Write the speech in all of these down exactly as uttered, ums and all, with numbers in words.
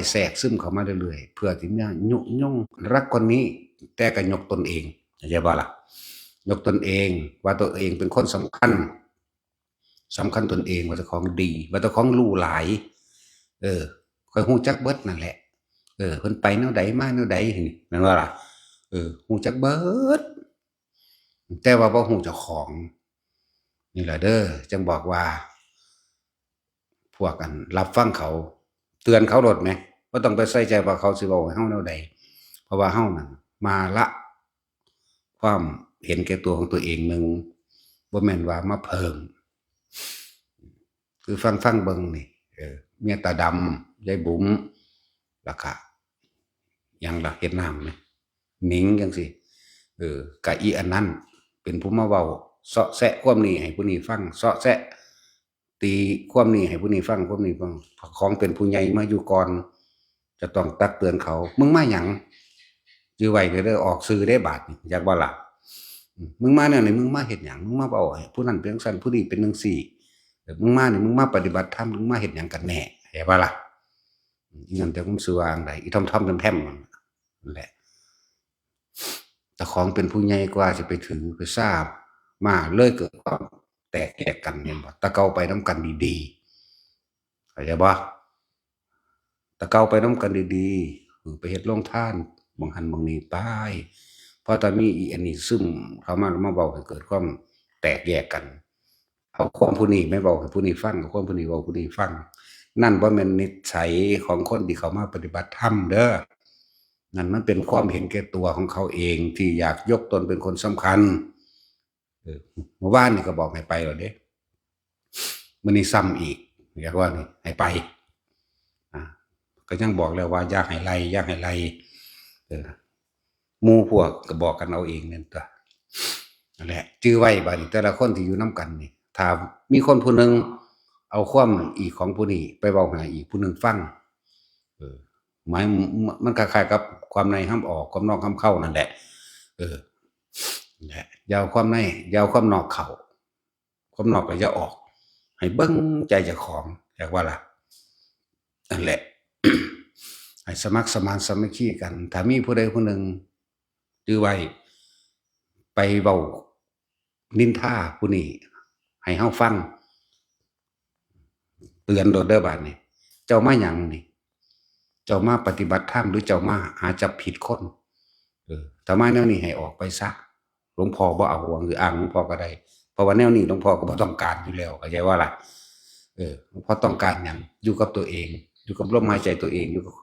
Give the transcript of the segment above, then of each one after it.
แทรกซึมเข้ามาเรื่อยๆ เพื่อที่จะยุยงรักคนนี้ แต่ก็ยกตนเอง เข้าใจบ่ล่ะ ยกตนเองว่าตัวเองเป็นคนสำคัญ สำคัญตนเองว่าเจ้าของดี ว่าเจ้าของรู้หลาย เออ ข้อยฮู้จักเบิดนั่นแหละ เออ เพิ่นไปแนวใดมาแนวใด นี่แม่นบ่ล่ะ เออ ฮู้จักเบิด แต่ว่าบ่ฮู้เจ้าของ นี่ล่ะเด้อ จั่งบอกว่า พวกอันรับฟังเขา เตือนเขาโลดแหม บ่ต้องไปใส่ใจว่าเขาสิเว้าให้เฮาแนวใด เพราะว่าเฮานั่นมาละความเห็นแก่ตัวของตัวเองหนึ่ง บ่แม่นว่ามาเพิ่ม คือฟังๆ เบิ่งนี่ เออ เมียตาดำ ยายบุ๋ม แล้วก็ หยังล่ะ เฮ็ดน้ำแหม หนิงจั่งซี้ เออ กะอีอันนั้น เป็นผู้มาเว้า เซาะแซะความนี้ให้ผู้นี้ฟัง เซาะแซะ ตีความนี้ให้ผู้นี้ฟัง ความนี้ฟัง ของเป็นผู้ใหญ่มาอยู่ก่อน จะต้องตักเตือนเขา มึงมาหยัง จื่อไว้เด้อ ออกสื่อเด้บาดนี้ จักบ่ล่ะ อืม มึงมาแนวนี้ มึงมาเฮ็ดหยัง มึงมาเว้าให้ผู้นั้นเป็นจั่งซั้น ผู้นี้เป็นจั่งซี้ เออ มึงมานี่ มึงมาปฏิบัติธรรม มึงมาเฮ็ดหยังกันแน่ เข้าใจบ่ล่ะ อืม อีหยังแต่มึงสิว่าอันใด อีท่อมๆ แท่มๆ นั่นแหละ เจ้าของเป็นผู้ใหญ่กว่าสิไปถือไปซ่ามา เลยเกิดความแตกแยกกัน แม่นบ่ แต่เก่าไปนำกันดีๆ เข้าใจบ่ แต่เก่าไปนำกันดีๆ เออ ไปเฮ็ดโรงทานหม่องหั้นหม่องนี้ไป พอตอนมีอีอันนี้ซึมเข้ามา แล้วมาเว้าให้เกิดความแตกแยกกัน เอาความผู้นี้ไม่เว้าให้ผู้นี้ฟัง เอาความผู้นี้เว้าผู้นี้ฟัง นั่นบ่แม่นนิสัยของคนที่เข้ามาปฏิบัติธรรมเด้อ นั่นมันเป็นความเห็นแก่ตัวของเขาเอง ที่อยากยกตนเป็นคนสำคัญ เออ เมื่อวานนี่ก็บอกให้ไปแล้วเด้ มื้อนี้ซ้ำอีก อยากว่านี่ให้ไป อ่า ก็ยังบอกแล้วว่าอย่าให้ไล่ อย่าให้ไล่ เออ หมู่พวกก็บอกกันเอาเองนั่นตั๊ว นั่นแหละ จื่อไว้บาดนี้ แต่ละคนที่อยู่นำกันนี่ ถ้ามีคนผู้หนึ่งเอาความอีกของผู้นี้ไปเว้าให้อีกผู้หนึ่งฟัง เออ หมาย มันคล้ายๆ กับความในห้ามออก ความนอกห้ามเข้านั่นแหละ เออ นั่นแหละ อย่าเอาความใน อย่าเอาความนอกเข้า ความนอกก็อย่าออก ให้เบิ่งใจเจ้าของ อยากว่าล่ะ นั่นแหละ ให้สมัครสมานสามัคคีกัน ถ้ามีผู้ใดผู้หนึ่ง จื่อไว้ ไปเว้านินทาผู้นี้ให้เฮาฟัง เตือนโลดเด้อบาดนี้ เจ้ามาหยังนี่ เจ้ามาปฏิบัติธรรม หรือเจ้ามาหาจับผิดคน เออ ถ้ามาแนวนี้ให้ออกไปซะ หลวงพ่อบ่เอา หวังหรืออ้างหลวงพ่อก็ได้ เพราะว่าแนวนี้หลวงพ่อก็บ่ต้องการอยู่แล้ว เข้าใจว่าล่ะ เออ หลวงพ่อต้องการหยัง อยู่กับตัวเอง อยู่กับลมหายใจตัวเอง อยู่กับ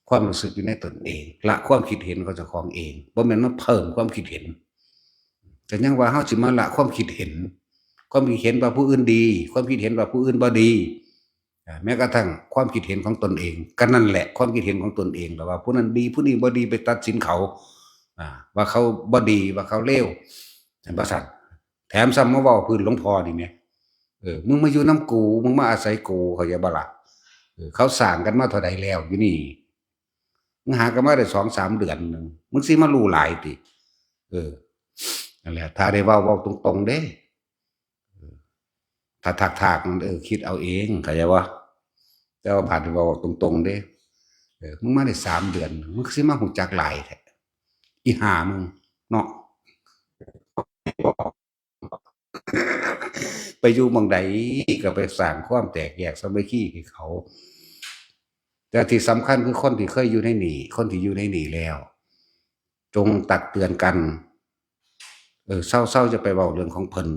ความรู้สึกอยู่ในตนเอง ละความคิดเห็นของเจ้าของเอง บ่แม่นมาเพิ่มความคิดเห็น ก็ยังว่าเฮาสิมาละความคิดเห็น ความคิดเห็นว่าผู้อื่นดี ความคิดเห็นว่าผู้อื่นบ่ดี อ่า แม้กระทั่งความคิดเห็นของตนเอง ก็นั่นแหละ ความคิดเห็นของตนเอง แต่ว่าผู้นั้นดี ผู้นี้บ่ดี ไปตัดสินเขา อ่า ว่าเขาบ่ดี ว่าเขาเลว จั่งว่าซั่น แถมซ้ำมาเว้าพื้นหลวงพ่อนี่แหม เออ มึงมาอยู่นำกู มึงมาอาศัยกู เข้าใจบ่ล่ะ เออ เขาสร้างกันมาเท่าใดแล้วอยู่นี่ มึงหากันมาได้สองสามเดือนหนึ่ง มึงสิมารู้หลายติ เออ นั่นแหละ ถ้าได้เว้า เว้าตรงๆ เด้ เออ ถ้าถากๆ นั่น เออ คิดเอาเอง เข้าใจบ่ แต่ว่าบาดนี้เว้าตรงๆ เด้ เออ มึงมาได้สามเดือน มึงสิมารู้จักหลายแท้ อีห่ามึง เนาะ ไปอยู่หม่องใดก็ไปสร้างความแตกแยกสามัคคีให้เขา แต่ที่สำคัญคือคนที่เคยอยู่ในนี่ คนที่อยู่ในนี่แล้ว จงตักเตือนกัน เออ เซาๆ จะไปเว้าเรื่องของเพิ่น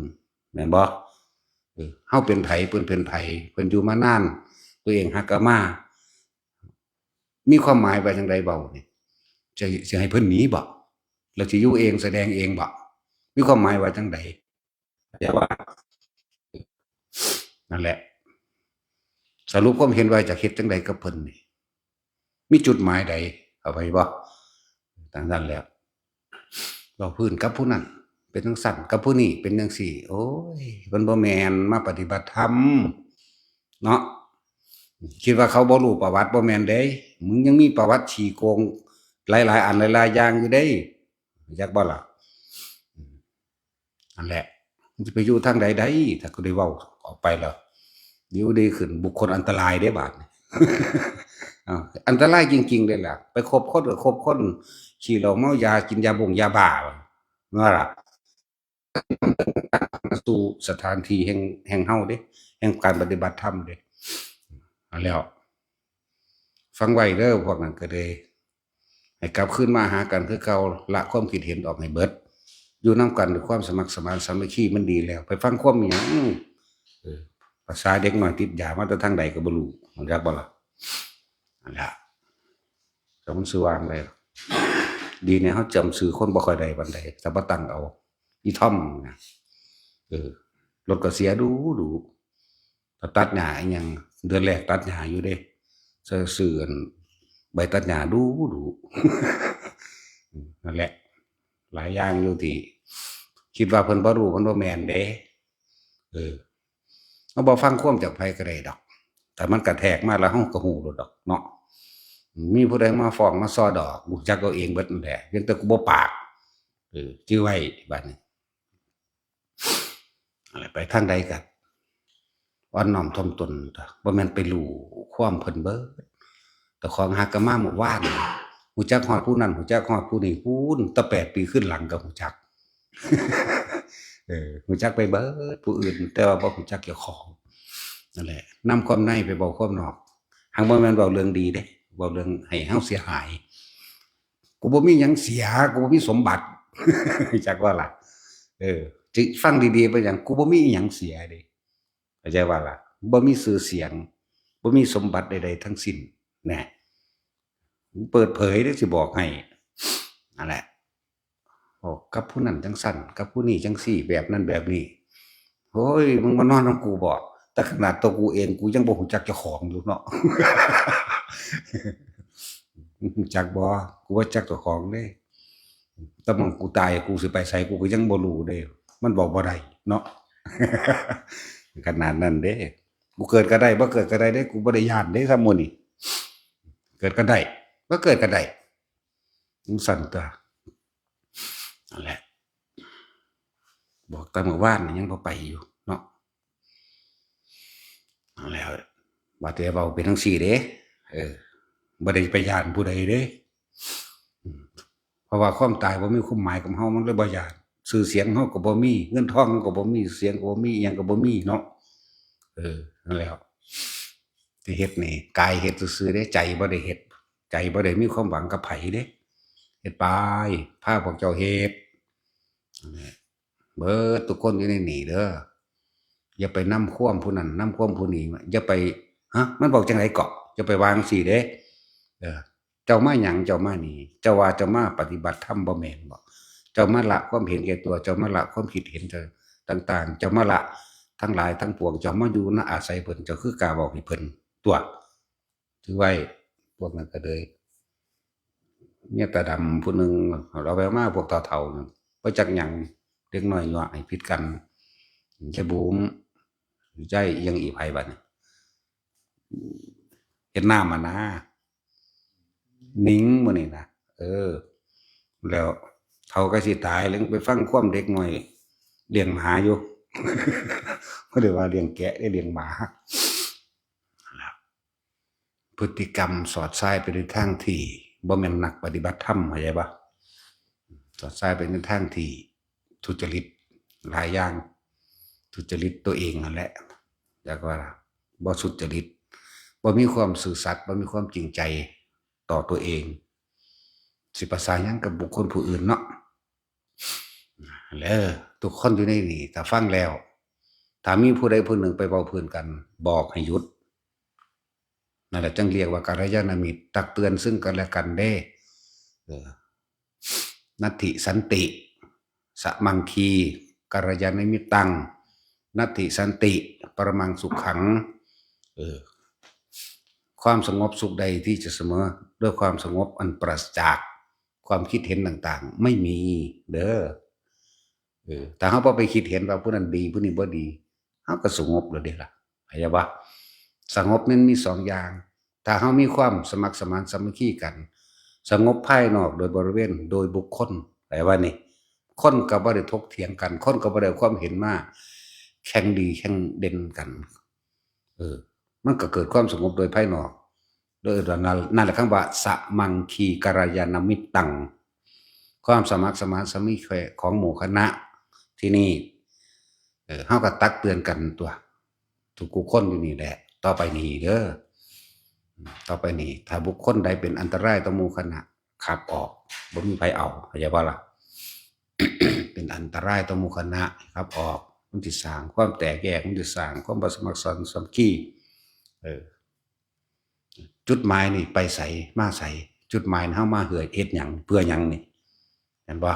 แม่นบ่ เออ เฮาเป็นไผ เพิ่นเป็นไผ เพิ่นอยู่มานาน ตัวเองหากะมา มีความหมายว่าจั่งใดเว้านี่ จะ สิให้เพิ่นหนีบ่ แล้วสิอยู่เองแสดงเองบ่ มีความหมายว่าจั่งใด แต่ว่า นั่นแหละ สรุปความเห็นว่าจะเฮ็ดจั่งใดกับเพิ่นนี่ มีจุดหมายใด เข้าใจบ่ จั่งซั้นแหล้ว เว้าพื้นกับผู้นั้น เป็นจั่งซั้น กับผู้นี้ เป็นจั่งซี้ โอ้ย มันบ่แม่น มาปฏิบัติธรรม เนาะ คิดว่าเขาบ่รู้ประวัติ บ่แม่นเด้ มึงยังมีประวัติขี้โกงหลายๆ อันหลายๆ อย่างอยู่เด้ จักบ่ล่ะ นั่นแหละ มันจะไปอยู่ทางใดได้ ถ้ากูได้เว้าออกไปแล้ว เดี๋ยวได้ขึ้นบุคคลอันตรายเด้บาดนี้ อันตรายจริงๆเลยล่ะ ไปคบคนก็คบคนขี้เหล้าเมายา กินยาบงยาบ้านั่นล่ะ สู่สถานที่แห่งแห่งเฮาเด้ แห่งการปฏิบัติธรรมเด้ เอาแล้ว ฟังไว้เด้อ พวกนั้นก็เลย ให้กลับคืนมาหากันคือเก่า ละความคิดเห็นออกให้เบิด อยู่นำกันด้วยความสมัครสมานสามัคคีมันดีแล้ว ไปฟังความหยัง เออ ภาษาเด็กน้อยติดยามาแต่ทางใดก็บ่รู้ รู้จักบ่ล่ะ นั่นล่ะ แต่มันสิว่าจั่งใด ดีเนี่ย เฮาจำชื่อคนบ่ค่อยได้ปานใด แต่บ่ตั้งเอา อีทอมนะ เออ รถก็เสียดูดู ตัดหญ้าอีหยัง เดือนแรกตัดหญ้าอยู่เด้ ซื้อ ซื้ออันใบตัดหญ้าดูดู นั่นแหละ หลายอย่างอยู่ที่ คิดว่าเพิ่นบ่รู้ มันบ่แม่นเด้ เออ เฮาบ่ฟังความจากไผก็ได้ดอก แต่มันกระแทกมาแล้วเฮาก็ฮู้โลดดอกเนาะ มีผู้ใดมาฟ้องมาซอดอก กูจักเอาเองเบิดนั่นแหละ เพียงแต่กูบ่ปาก เออ จื่อไว้บัดนี้ อะไรไปทางใดก็อ่อนน้อมถ่อมตน บ่แม่นไปรู้ความเพิ่นเบิด แต่ของหากะมาเมื่อวาน ฮู้จักฮอดผู้นั้น ฮู้จักฮอดผู้นี้ พู้น แต่แปดปีขึ้นหลังก็ฮู้จัก เออ ฮู้จักไปเบิดผู้อื่น แต่ว่าบ่ฮู้จักเจ้าของ นั่นแหละ นำความในไปเว้าความนอก หากบ่แม่นเว้าเรื่องดีเด้ เว้าเรื่องให้เฮาเสียหาย กูบ่มีหยังเสีย กูบ่มีสมบัติ จักว่าล่ะ เออ จิฟังดีๆ ไปหยัง กูบ่มีอิหยังเสียเด้ เข้าใจว่าล่ะ บ่มีชื่อเสียง บ่มีสมบัติใดๆ ทั้งสิ้น แน่ เปิดเผยเด้อ สิบอกให้ นั่นแหละ บอกกับผู้นั้นจั่งซั่น กับผู้นี้จั่งซี่ แบบนั้นแบบนี้ โอ้ย มึงมานอนนำกูบ่ แต่ขนาดตัวกูเอง กูยังบ่ฮู้จักเจ้าของอยู่เนาะ มึงฮู้จักบ่ กูบ่จักเจ้าของเด้ แต่มึง กูตาย กูสิไปไส กูก็ยังบ่รู้เด้ มันบอกบ่ได้เนาะ ขนาดนั้นเด้ กูเกิดก็ได้ บ่เกิดก็ได้เด้ กูบ่ได้ย้านเด้ ซำมื้อนี้ เกิดก็ได้ บ่เกิดก็ได้ จั่งซั่นตั๊ว นั่นแหละ บอกแต่เมื่อวานนี่ยังบ่ไปอยู่เนาะ นั่นแหละ ว่าแต่เว้าเป็นจั่งซี้เด้ เออ บ่ได้ไปย้านผู้ใดเด้ อืม เพราะว่าความตายบ่มีความหมายกับเฮา มันเลยบ่ย้าน ชื่อเสียงเฮาก็บ่มี เงินทองเฮาก็บ่มี เสียงก็บ่มี อิหยังก็บ่มีเนาะ เออ นั่นแหละ ที่เฮ็ดนี่ กายเฮ็ดซื่อๆเด้ ใจบ่ได้เฮ็ด ใจบ่ได้มีความหวังกับไผเด้ เฮ็ดไป พาพวกเจ้าเฮ็ด นั่นแหละ เบิดทุกคนอยู่ในนี่เด้อ อย่าไปนำความผู้นั้น นำความผู้นี้ อย่าไป ฮะ มันบอกจั่งใดเกาะ อย่าไปว่าจั่งซี้เด้ เออ เจ้ามาหยัง เจ้ามานี่ เจ้าว่าเจ้ามาปฏิบัติธรรมบ่แม่นบ่ เจ้ามาละความเห็นแก่ตัว เจ้ามาละความคิดเห็นต่างๆ เจ้ามาละทั้งหลายทั้งปวง เจ้ามาอยู่นะอาศัยเพิ่น เจ้าคือกล้าเว้าให้เพิ่นตั๊ว ถือไว้ พวกนั้นก็เลย เมียตาดำผู้หนึ่ง เราไปมาพวกเฒ่าๆนั่น บ่จักหยัง เด็กน้อยยั่วให้ผิดกัน ยายบุ๋ม ยายอิหยังอีกไผบัดนี้ เฮ็ดน้ำหั่นนะ หนิงมื้อนี้นะ เออ แล้วเฒ่าก็สิตายแล้ว ไปฟังความเด็กน้อยเลี้ยงหมาอยู่ บ่ได้ว่าเลี้ยงแกะ ได้เลี้ยงหมา พฤติกรรมสอดไส้ไปในทางที่บ่แม่นนักปฏิบัติธรรม เข้าใจปะ สอดไส้ไปในทางที่ทุจริตหลายอย่าง ทุจริตตัวเองนั่นแหละ แล้วก็บ่สุจริต บ่มีความซื่อสัตย์ บ่มีความจริงใจต่อตัวเอง สิประสานหยังกับบุคคลผู้อื่นเนาะ แล้วทุกคนอยู่ในนี่ ถ้าฟังแล้ว ถ้ามีผู้ใดผู้หนึ่งไปเว้าพื้นกัน บอกให้หยุด นั่นแหละจึงเรียกว่ากัลยาณมิตร ตักเตือนซึ่งกันและกันเด้ เออ นัตถิสันติ สมังคี กัลยาณมิตตัง นัตถิสันติ ปรมังสุขัง เออ ความสงบสุขใดที่จะเสมอด้วยความสงบอันปราศจากความคิดเห็นต่างๆ ไม่มีเด้อ เออ ถ้าเฮาบ่ไปคิดเห็นว่าผู้นั้นดี ผู้นี้บ่ดี เฮาก็สงบแล้วเด้ล่ะ เข้าใจบ่ สงบมันมีสองอย่าง ถ้าเฮามีความสมัครสมานสามัคคีกัน สงบภายนอกโดยบริเวณ โดยบุคคล แปลว่านี่ คนก็บ่ได้ถกเถียงกัน คนก็บ่ได้เอาความเห็นมาแข่งดีแข่งเด่นกัน เออ มันก็เกิดความสงบโดยภายนอก อ นั่น นั่นแหละคำว่า สมังคีกัลยาณมิตตัง ความสมัครสมานสามัคคีของหมู่คณะ ที่นี่ เออ เฮาก็ตักเตือนกันตัว ทุกๆคนอยู่นี่แหละ ต่อไปนี้เด้อ ต่อไปนี้ ถ้าบุคคลใดเป็นอันตรายต่อหมู่คณะ ขับออก บ่มีไผเอา เข้าใจบ่ล่ะ? เป็นอันตรายต่อหมู่คณะ ขับออก มันสิสร้างความแตกแยก มันสิสร้างความบ่สมัครสมานสามัคคี เออ จุดหมายนี่ไปไส มาไส จุดหมายนี่เฮามาเพื่อเฮ็ดหยัง เพื่อหยังนี่ เห็นบ่?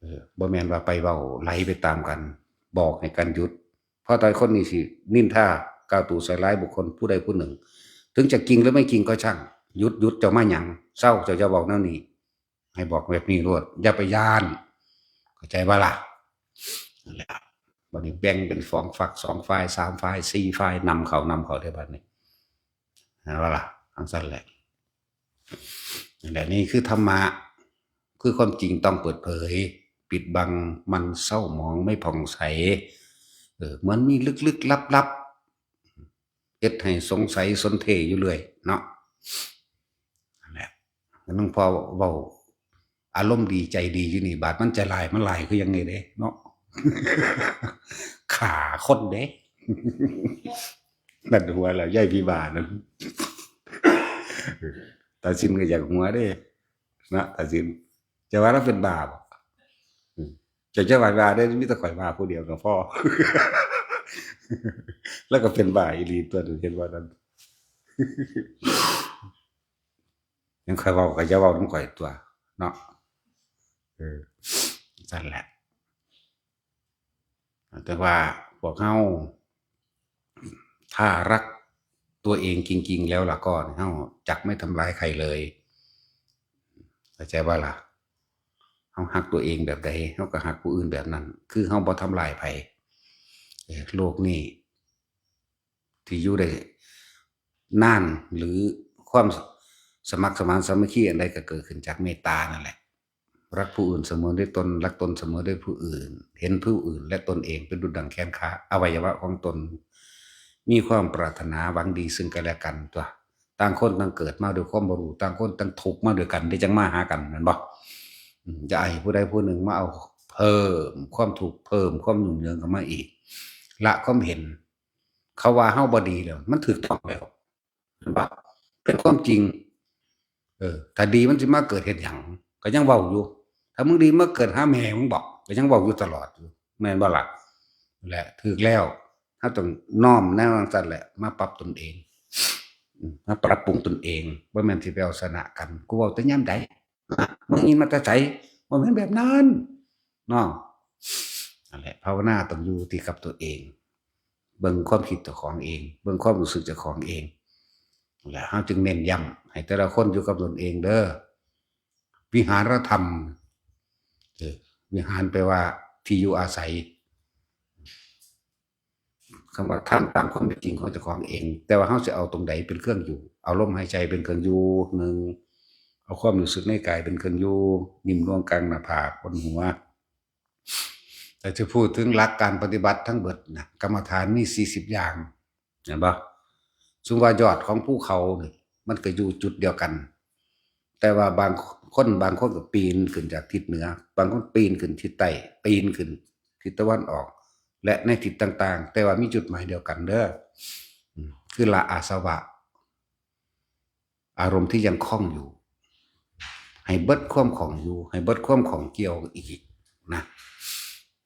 เออ บ่แม่นว่าไปเว้าไหลไปตามกัน บอกให้กันหยุด เพราะแต่คนนี้สินินทากล่าวตู่ใส่ร้ายบุคคลผู้ใดผู้หนึ่ง ถึงจะจริงหรือไม่จริงก็ช่าง หยุด หยุด เจ้ามาหยัง เซา เจ้าอย่าเว้าแนวนี้ ให้บอกแบบนี้โลด อย่าไปย้าน เข้าใจบ่ล่ะ? นั่นแหละ บัดนี้แบ่งเป็นสองฝักสองฝ่าย สามฝ่าย สี่ฝ่าย นำเข้า นำเข้าเด้อบัดนี้ เห็นบ่ล่ะ? จั่งซั้นแหละ นั่นแหละ นี่คือธรรมะ คือความจริงต้องเปิดเผย ปิดบังมันเศร้าหมองไม่ผ่องใส เออ เหมือนมีลึกๆลับๆ เฮ็ดให้สงสัยสนเทอยู่เรื่อยเนาะ นั่นแหละ หลวงพ่อเว้าอารมณ์ดีใจดีอยู่นี่ บาดมันใจร้าย มันร้ายคือหยังไงเด้เนาะ ฆ่าคนเด้ นั่นหัวแล้ว ยายพี่บ้านั่น ตาสินก็อยากหัวเด้ นะ ตาสิน จะว่าเราเป็นบ้าบ่ อืม เจ้าจะว่า ว่าได้ มีแต่ข่อยว่าผู้เดียวก็พอ แล้วก็เป็นบ้าอีหลีตัวหนึ่ง เห็นว่านั้น ยังข่อยเว้า ก็อย่าเว้านำข่อยตัว เนาะ เออ จั่งซั้นแหละ แต่ว่าพวกเฮา ถ้ารักตัวเองจริงๆแล้วล่ะก็ เฮาจักไม่ทำร้ายใครเลย เข้าใจบ่ล่ะ? เฮาฮักตัวเองแบบใด เฮาก็ฮักผู้อื่นแบบนั้น คือเฮาบ่ทำร้ายไผ เออ โลกนี้ ที่อยู่ได้นาน หรือความสมัครสมานสามัคคีอันใดก็เกิดขึ้นจากเมตตานั่นแหละ รักผู้อื่นเสมอด้วยตน รักตนเสมอด้วยผู้อื่น เห็นผู้อื่นและตนเองเป็นดุจดังแขนขา อวัยวะของตน มีความปรารถนาหวังดีซึ่งกันและกันตัว ต่างคนต่างเกิดมาด้วยความบ่รู้ ต่างคนต่างทุกข์มาด้วยกัน ได้จังมาหากัน แม่นบ่? อืม อย่าให้ผู้ใดผู้หนึ่งมาเอาเพิ่มความทุกข์ เพิ่มความยุ่งเหยิงเข้ามาอีก ละความเห็น เขาว่าเฮาบ่ดีแล้ว มันถูกต้องแล้ว เห็นบ่? เป็นความจริง เออ ถ้าดีมันสิมาเกิดเฮ็ดหยัง ก็ยังเว้าอยู่ ถ้ามึงดีมาเกิดหาแม่มึงบ่ ก็ยังเว้าอยู่ตลอดอยู่ แม่นบ่ล่ะ? และถูกแล้ว เฮาต้องน้อมแนวจั่งซั้นแหละ มาปรับตนเอง อืม มาปรับปรุงตนเอง บ่แม่นสิไปเอาชนะกัน กูเว้าแต่ยามใด ฮะ มึงอินมาแต่ไส บ่แม่นแบบนั้น เนาะ นั่นแหละ ภาวนาต้องอยู่ที่กับตัวเอง เบิ่งความคิดเจ้าของเอง เบิ่งความรู้สึกเจ้าของเอง และเฮาจึงเน้นย้ำให้แต่ละคนอยู่กับตนเองเด้อ วิหารธรรม เออ วิหารแปลว่าที่อยู่อาศัย คำว่าธรรมตามความเป็นจริงของเจ้าของเอง แต่ว่าเฮาสิเอาตรงใดเป็นเครื่องอยู่ เอาลมหายใจเป็นเครื่องอยู่ หนึ่ง เอาความรู้สึกในกายเป็นเครื่องอยู่ นิ่มนวลกลางหน้าผาก บนหัว แต่จะพูดถึงหลักการปฏิบัติทั้งเบิดนะ กรรมฐานมีสี่สิบอย่าง เห็นบ่? สมมุติว่ายอดของภูเขานี่ มันก็อยู่จุดเดียวกัน แต่ว่าบางคน บางคนก็ปีนขึ้นจากทิศเหนือ บางคนปีนขึ้นทิศใต้ ปีนขึ้นทิศตะวันออก และในทิศต่างๆ แต่ว่ามีจุดหมายเดียวกันเด้อ อืม คือละอาสวะ อารมณ์ที่ยังข้องอยู่ ให้เบิดความข้องอยู่ ให้เบิดความข้องเกี่ยวอีกนะ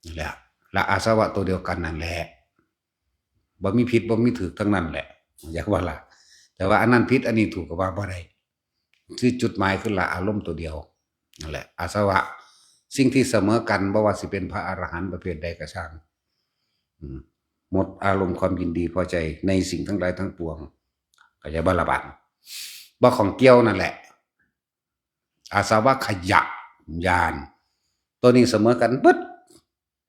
นั่นแหละ ละอาสวะตัวเดียวกันนั่นแหละ บ่มีผิดบ่มีถูกทั้งนั้นแหละ อยากว่าล่ะ แต่ว่าอันนั้นผิดอันนี้ถูกก็ว่าบ่ได้ คือจุดหมายคือละอารมณ์ตัวเดียว นั่นแหละ อาสวะ สิ่งที่เสมอกัน บ่ว่าสิเป็นพระอรหันต์ประเภทใดก็ช่าง อืม หมดอารมณ์ความยินดีพอใจในสิ่งทั้งหลายทั้งปวง ก็จะบ่ละบาด บ่ข้องเกี่ยวนั่นแหละ อาสวะขยะวิญญาณ ตัวนี้เสมอกันเบิด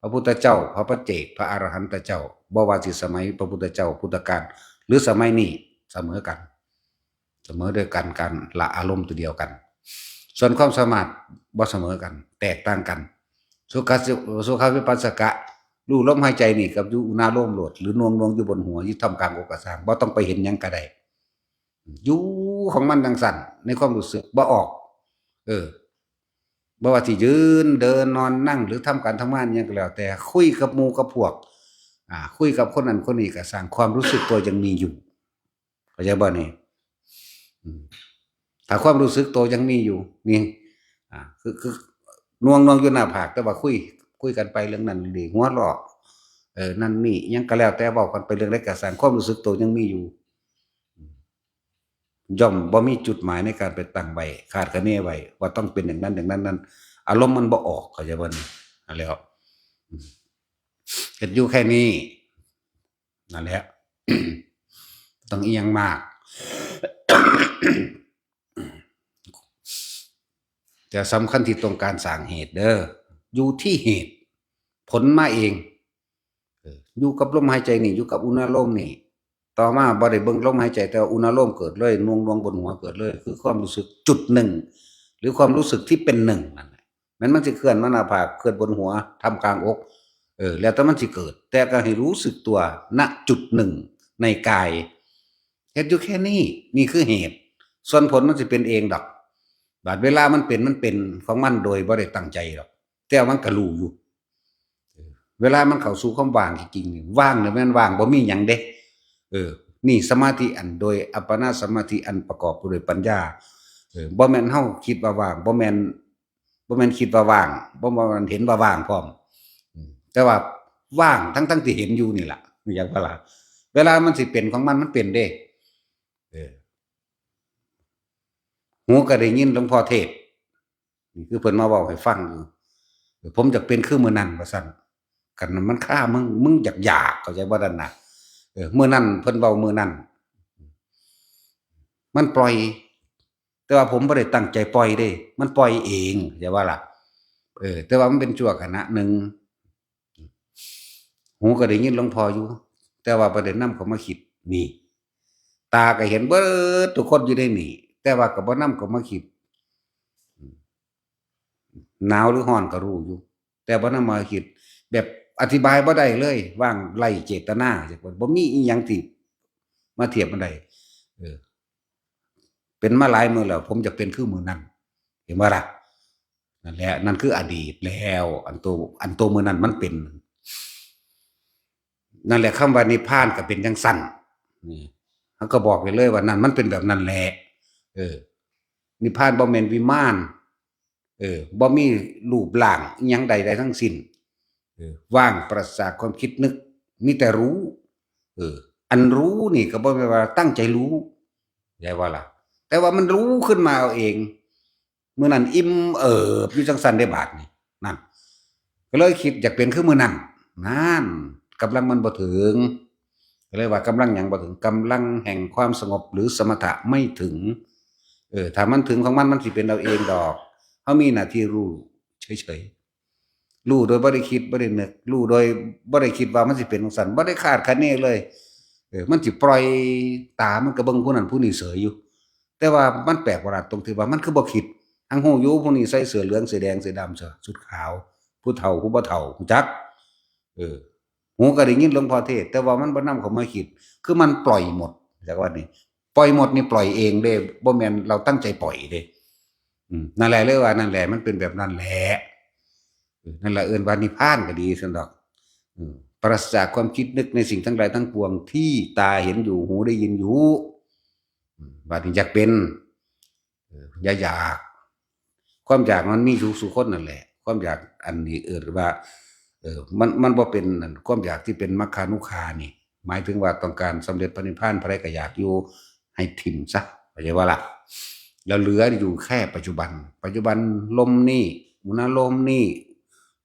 พระพุทธเจ้า พระปัจเจก พระอรหันตเจ้า บ่ว่าสิสมัยพระพุทธเจ้าพุทธกาล หรือสมัยนี้เสมอกัน เสมอด้วยกัน การละอารมณ์ตัวเดียวกัน ส่วนความสามารถบ่เสมอกัน แตกต่างกัน สุขะ สุขะวิปัสสกะ รู้ลมหายใจนี่กับอยู่อุณาโลมโลด หรือหน่วงๆอยู่บนหัว อยู่ท่ามกลางอกก็ช่าง บ่ต้องไปเห็นหยังก็ได้ อยู่ของมันจั่งซั่น ในความรู้สึกบ่ออก เออ บ่ว่าสิยืน เดิน นอน นั่ง หรือทำการทำงานอิหยังก็แล้วแต่ คุยกับหมู่กับพวก อ่า คุยกับคนนั้นคนนี้ก็ซ่าง ความรู้สึกตัวยังมีอยู่ เข้าใจบ่นี่ อืม ถ้าความรู้สึกตัวยังมีอยู่ นี่ อ่า คือ คือ หน่วง หน่วงอยู่หน้าผาก แต่ว่าคุย คุยกันไปเรื่องนั้นเรื่องนี้ หัวเราะ เออ นั่นนี่ อิหยังก็แล้วแต่ เว้ากันไปเรื่องใดก็ซ่าง ความรู้สึกตัวยังมีอยู่ ย่อมบ่มีจุดหมายในการไปตั้งไว้ คาดคะเนไว้ ว่าต้องเป็นอย่างนั้นอย่างนั้นนั้น อารมณ์มันบ่ออก เข้าใจบ่นี่ นั่นแหล้ว อืม เฮ็ดอยู่แค่นี้ นั่นแหละ ต้องอิหยังมาก แต่สำคัญที่ต้องการสร้างเหตุเด้อ อยู่ที่เหตุ ผลมาเอง เออ อยู่กับลมหายใจนี่ อยู่กับอุณาโลมนี่ ต่อมาบ่ได้เบิ่งลมหายใจ แต่ว่าอุณาโลมเกิดเลย หน่วงๆบนหัวเกิดเลย คือความรู้สึกจุดหนึ่ง หรือความรู้สึกที่เป็นหนึ่งนั่นแหละ แม้นมันสิเคลื่อนมาหน้าผาก เคลื่อนบนหัว ท่ามกลางอก เออ แล้วแต่มันสิเกิด แต่ก็ให้รู้สึกตัว ณ จุดหนึ่งในกาย เฮ็ดอยู่แค่นี้ นี่คือเหตุ ส่วนผลมันสิเป็นเองดอก บาดเวลามันเป็น มันเป็นของมันโดยบ่ได้ตั้งใจดอก แต่มันก็รู้อยู่ เวลามันเข้าสู่ความว่างจริงๆนี่ ว่างเนี่ยแม่นว่างบ่มีหยังเด้ เออ นี่สมาธิอันโดยอัปปนาสมาธิอันประกอบด้วยปัญญา เออ บ่แม่นเฮาคิดว่าว่าง บ่แม่น บ่แม่นคิดว่าว่าง บ่แม่นเห็นว่าว่างพร้อม อืม แต่ว่าว่างทั้งๆที่เห็นอยู่นี่ล่ะ อยากว่าล่ะ เวลามันสิเป็นของมัน มันเป็นเด้ เออ หูก็ได้ยินหลวงพ่อเทศน์ นี่คือเพิ่นมาเว้าให้ฟังอยู่ เออ ผมอยากเป็นคือมื้อนั้นว่าซั่น คันมันฆ่ามึง มึงอยากอยาก เข้าใจบ่นั่นน่ะ เออ มื้อนั้นเพิ่นเว้ามื้อนั้น มันปล่อย แต่ว่าผมบ่ได้ตั้งใจปล่อยเด้ มันปล่อยเอง เข้าใจบ่ล่ะ เออ แต่ว่ามันเป็นชั่วขณะหนึ่ง หูก็ได้ยินหลวงพ่ออยู่ แต่ว่าบ่ได้นำเข้ามาคิด นี่ ตาก็เห็นเบิดทุกคนอยู่ในนี่ แต่ว่าก็บ่นำเข้ามาคิด หนาวหรือร้อนก็รู้อยู่ แต่บ่นำมาคิด แบบอธิบายบ่ได้เลย ว่างไร้เจตนา จักว่าบ่มีอีหยังที่มาเทียบมันได้ เออ เป็นมาหลายมื้อแล้ว ผมอยากเป็นคือมื้อนั้น เห็นบ่ล่ะ นั่นแหละ นั่นคืออดีตแล้ว อันโต อันโตมื้อนั้นมันเป็น นั่นแหละ คำว่านิพพานก็เป็นจั่งซั่น นี่ เฮาก็บอกไปเลยว่านั่นมันเป็นแบบนั้นแหละ เออ นิพพานบ่แม่นวิมาน เออ บ่มีรูปร่างอิหยังใดๆทั้งสิ้น เออ ว่างปราศจากความคิดนึก มีแต่รู้ เออ อันรู้นี่ก็บ่แม่นว่าตั้งใจรู้ ได้บ่ล่ะ แต่ว่ามันรู้ขึ้นมาเอาเอง มื้อนั้นอิ่มเอิบอยู่จั่งซั่นเด้บาดนี่ นั่น ก็เลยคิดอยากเป็นคือมื้อนั้น นั่น กำลังมันบ่ถึง ก็เลยว่ากำลังหยังบ่ถึง กำลังแห่งความสงบหรือสมถะไม่ถึง เออ ถ้ามันถึงของมัน มันสิเป็นเอาเองดอก เฮามีหน้าที่รู้เฉยๆ รู้โดยบ่ได้คิดบ่ได้นึก รู้โดยบ่ได้คิดว่ามันสิเป็นจั่งซั่น บ่ได้คาดคะเนเลย เออ มันสิปล่อย ตามันก็เบิ่งผู้นั้นผู้นี้เสยอยู่ แต่ว่ามันแปลกประหลาดตรงที่ว่ามันคือบ่คิด ทั้งฮู้อยู่ผู้นี้ใส่เสื้อเหลือง เสื้อแดง เสื้อดำ เสื้อชุดขาว ผู้เฒ่าผู้บ่เฒ่า ฮู้จัก เออ หูก็ได้ยินหลวงพ่อเทศน์ แต่ว่ามันบ่นำเข้ามาคิด คือมันปล่อยหมด จักว่านี่ ปล่อยหมดนี่ปล่อยเองเด้ บ่แม่นเราตั้งใจปล่อยเด้ อืม นั่นแหละ เลยว่านั่นแหละ มันเป็นแบบนั้นแหละ เออ นั่นแหละเอิ้นว่านิพพานก็ดีซั่นดอก อืม ปราศจากความคิดนึกในสิ่งทั้งหลายทั้งปวงที่ตาเห็นอยู่ หูได้ยินอยู่ อืม บาดนี้อยากเป็น เออ อย่าอยาก ความอยากมันมีอยู่สู่คนนั่นแหละ ความอยากอันนี้เอิ้นว่า เออ มัน มันบ่เป็นนั่น ความอยากที่เป็นมัคคานุคานี่ หมายถึงว่าต้องการสำเร็จพระนิพพาน ผู้ใดก็อยากอยู่ ให้ถิ่มซะ เข้าใจบ่ล่ะ แล้วเหลืออยู่แค่ปัจจุบัน ปัจจุบันลมนี่ อุณาโลมนี่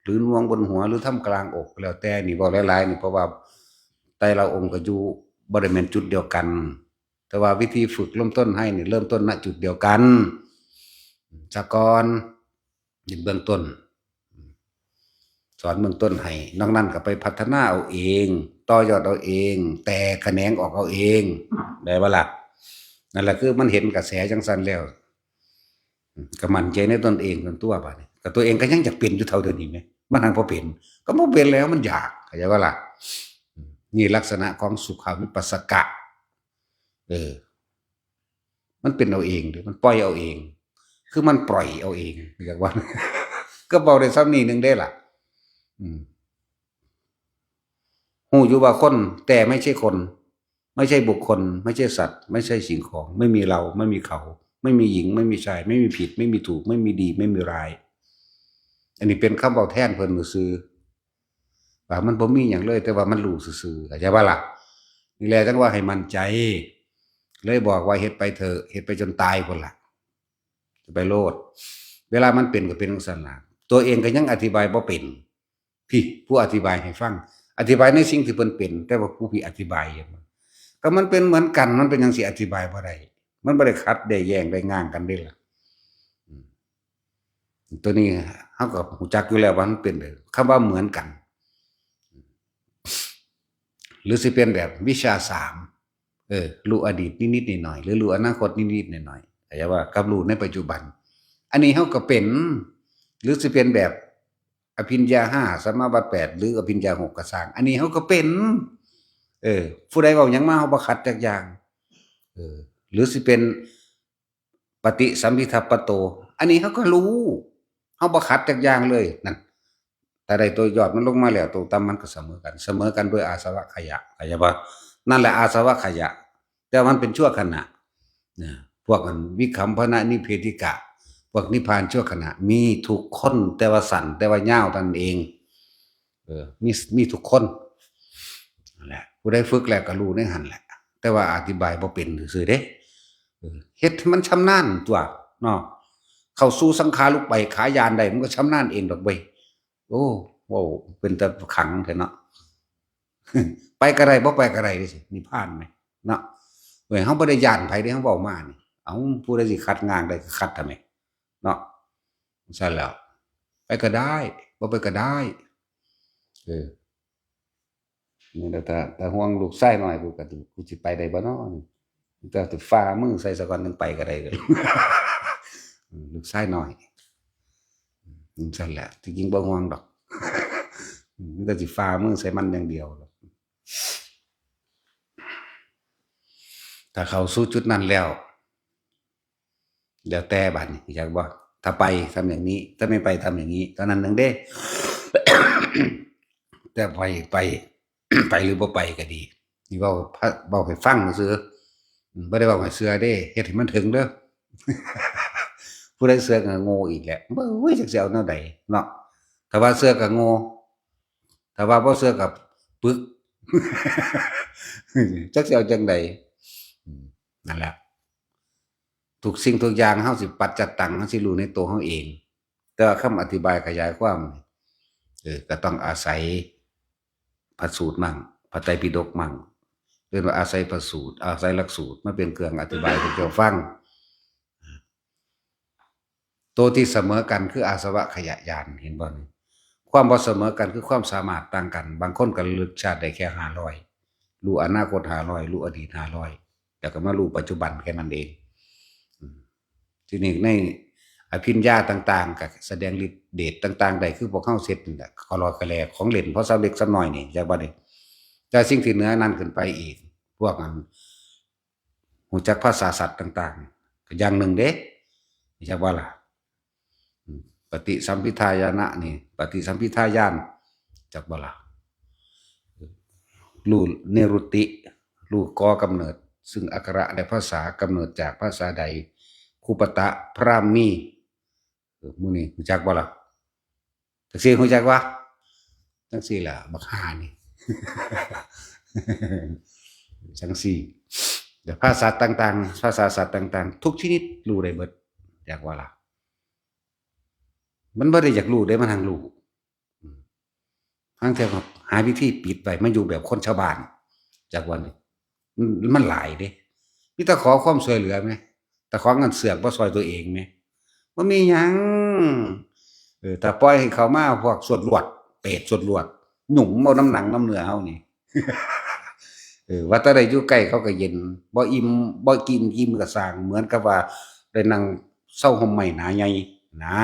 หรือหน่วงบนหัว หรือท่ามกลางอก แล้วแต่นี่ เว้าหลายๆนี่ เพราะว่าแต่ละองค์ก็อยู่บ่ได้แม่นจุดเดียวกัน แต่ว่าวิธีฝึกเริ่มต้นให้นี่ เริ่มต้น ณ จุดเดียวกันซะก่อน นี่เบื้องต้น สอนเบื้องต้นให้ นอกนั้นก็ไปพัฒนาเอาเอง ต่อยอดเอาเอง แตกแขนงออกเอาเอง ได้บ่ล่ะ นั่นแหละคือมันเห็นกระแสจั่งซั่นแล้ว ก็มั่นใจในตนเองตนตัวบาดนี้ ก็ตัวเองก็ยังอยากเป็นอยู่เท่าเดิมนี่แหม มันหังบ่เป็น ก็บ่เป็นแล้วมันอยาก เข้าใจบ่ล่ะ นี่ลักษณะของสุขวิปัสสกะ เออ มันเป็นเอาเองเด้ มันปล่อยเอาเอง คือมันปล่อยเอาเอง เรียกว่า ก็เว้าได้ส่ำนี้หนึ่งเด้ล่ะ อืม ฮู้อยู่ว่าคน แต่ไม่ใช่คน ไม่ใช่บุคคล ไม่ใช่สัตว์ ไม่ใช่สิ่งของ ไม่มีเรา ไม่มีเขา ไม่มีหญิง ไม่มีชาย ไม่มีผิด ไม่มีถูก ไม่มีดี ไม่มีร้าย อันนี้เป็นคำเว้าแทนเพิ่นซื่อๆ ว่ามันบ่มีหยังเลย แต่ว่ามันรู้ซื่อๆ เข้าใจบ่ล่ะ? นี่แหละจั่งว่าให้มั่นใจ เลยบอกว่าเฮ็ดไปเถอะ เฮ็ดไปจนตายพุ้นล่ะ จะไปโลด เวลามันเป็นก็เป็นจั่งซั้นล่ะ ตัวเองก็ยังอธิบายบ่เป็น พี้ ผู้อธิบายให้ฟัง อธิบายในสิ่งที่เพิ่นเป็น แต่ว่าผู้พี้อธิบายเห็นบ่ ก็มันเป็นเหมือนกัน มันเป็นหยังสิอธิบายบ่ได้ มันบ่ได้ขัดได้แย้งได้ง้างกันเด้ล่ะ อืม ตัวนี้เฮาก็รู้จักอยู่แล้วว่ามันเป็นแบบ คำว่าเหมือนกัน หรือสิเป็นแบบวิชาสาม เออ รู้อดีตนิดๆหน่อยๆ หรือรู้อนาคตนิดๆหน่อยๆ เข้าใจว่า กับรู้ในปัจจุบัน อันนี้เฮาก็เป็น หรือสิเป็นแบบอภิญญาห้า สัมมาบัตรแปด หรืออภิญญาหกก็ซ่าง อันนี้เฮาก็เป็น เออ ผู้ใดเว้าหยังมา เฮาบ่ขัดจักอย่าง เออ หรือสิเป็นปฏิสัมภิทัปปะโต อันนี้เฮาก็รู้ เฮาบ่ขัดจักอย่างเลย นั่น ถ้าได้ตัวยอดมันลงมาแล้ว ตัวต่ำมันก็เสมอกัน เสมอกันด้วยอาสวะขยะ เข้าใจบ่? นั่นแหละอาสวะขยะ แต่มันเป็นชั่วขณะ นะ พวกอันวิคัมภนนิเพธิกะ พวกนิพพานชั่วขณะ มีทุกคน แต่ว่าสั้น แต่ว่ายาวเท่านั้นเอง เออ มี มีทุกคน นั่นแหละ ผู้ใดฝึกแล้วก็รู้ในหั่นแหละ แต่ว่าอธิบายบ่เป็นซื่อๆเด้ เออ เฮ็ดให้มันชำนาญตั๊วเนาะ เข้าสู่สังขารุปเปกขาญาณได้ มันก็ชำนาญเองดอกเว้ย โอ้ เว้าเป็นตาขลังแท้เนาะ ไปก็ได้ บ่ไปก็ได้เด้ นิพพานแหมเนาะ เว้ย เฮาบ่ได้ย้านไผเด้ เฮาเว้ามานี่ เอ้า ผู้ใดสิขัดง้างได้ก็ขัดทำไม เนาะ ซั่นแล้ว ไปก็ได้ บ่ไปก็ได้ เออ นี่แหละ แต่ แต่ห่วงลูกชายน้อย กูก็ กูสิไปได้บ่น้อ แต่สิฝ่ามือใส่ซะก่อน จั่งไปก็ได้ อืม ลูกชายน้อย อืม ซั่นแหละ ที่จริงบ่ห่วงดอก อืม มีแต่สิฝ่ามือใส่มันอย่างเดียว ถ้าเข้าสู่จุดนั้นแล้ว แล้วแต่บัดนี้ อยากบ่ ถ้าไปทำอย่างนี้ ถ้าไม่ไปทำอย่างนี้ เท่านั้นเองเด้ แต่ไป ไป ไปหรือบ่ไปก็ดี นี่เว้า เว้าให้ฟังซื่อ อืม บ่ได้เว้าให้เชื่อเด้ เฮ็ดให้มันถึงเด้อ ผู้ใดเชื่อก็โง่อีกแหละ เบ้ย จักสิเอาแนวใดเนาะ ถ้าว่าเชื่อก็โง่ ถ้าว่าบ่เชื่อก็ปึก จักสิเอาจั่งใด อืม นั่นแหละ ทุกสิ่งทุกอย่างเฮาสิปัจจัตตัง เฮาสิรู้ในตัวเฮาเอง แต่ว่าคำอธิบายขยายความ เออ ก็ต้องอาศัยพระสูตรมั่ง พระไตรปิฎกมั่ง เรียกว่าอาศัยพระสูตร อาศัยหลักสูตรมาเป็นเครื่องอธิบายให้เจ้าฟัง ตัวที่เสมอกันคืออาสวะขยะญาณ เห็นบ่นี่ ความบ่เสมอกันคือความสามารถต่างกัน บางคนก็ระลึกชาติได้แค่ห้าร้อย รู้อนาคตห้าร้อย รู้อดีตห้าร้อย แล้วก็มารู้ปัจจุบันแค่นั้นเอง อืม ทีนี้ในอภิญญาต่างๆ ก็แสดงฤทธิ์เดชต่างๆ ได้คือพวกเฮาเฮ็ดนั่นแหละ กะลอกะแลของเล่น พอสำเร็จสำน้อยนี่ จักว่านี่ แต่สิ่งที่เหนือนั้นขึ้นไปอีก พวกอัน ฮู้จักภาษาสัตว์ต่างๆ ก็อย่างหนึ่งเด้ จักว่าล่ะ อืม ปฏิสัมภิทาญาณะนี่ ปฏิสัมภิทาญาณ จักบ่ล่ะ รู้นิรุตติ รู้ก่อกำเนิด ซึ่งอักขระและภาษากำเนิดจากภาษาใด คุปตะ พราหมี เออ หมู่นี้ฮู้จักบ่ล่ะ จักซี่ฮู้จักวะ จักซี่ล่ะ บักห่านี่ จังซี่ แต่ภาษาต่างๆ ภาษาสัตว์ต่างๆ ทุกชนิดรู้ได้เบิด จักว่าล่ะ มันบ่ได้อยากรู้เด้ มันหังรู้ อืม หางเทื่อก็หาวิธีปิดไว้ มันอยู่แบบคนชาวบ้าน จักว่านี่ มัน มันหลายเด้ มีแต่ขอความช่วยเหลือแหม แต่ของเงินเสือกบ่ช่วยตัวเองแหม บ่มีหยัง เออ ถ้าปล่อยให้เข้ามาพวกสวดลวด เปรตสวดลวด หยุ่มเอาน้ำหนังน้ำเนื้อเฮานี่ เออ ว่าแต่ได้อยู่ใกล้เขาก็เย็น บ่อิ่ม บ่กินอิ่มก็ซ่าง เหมือนกับว่าได้นั่งเซาห่มไม้หนาใหญ่ นะ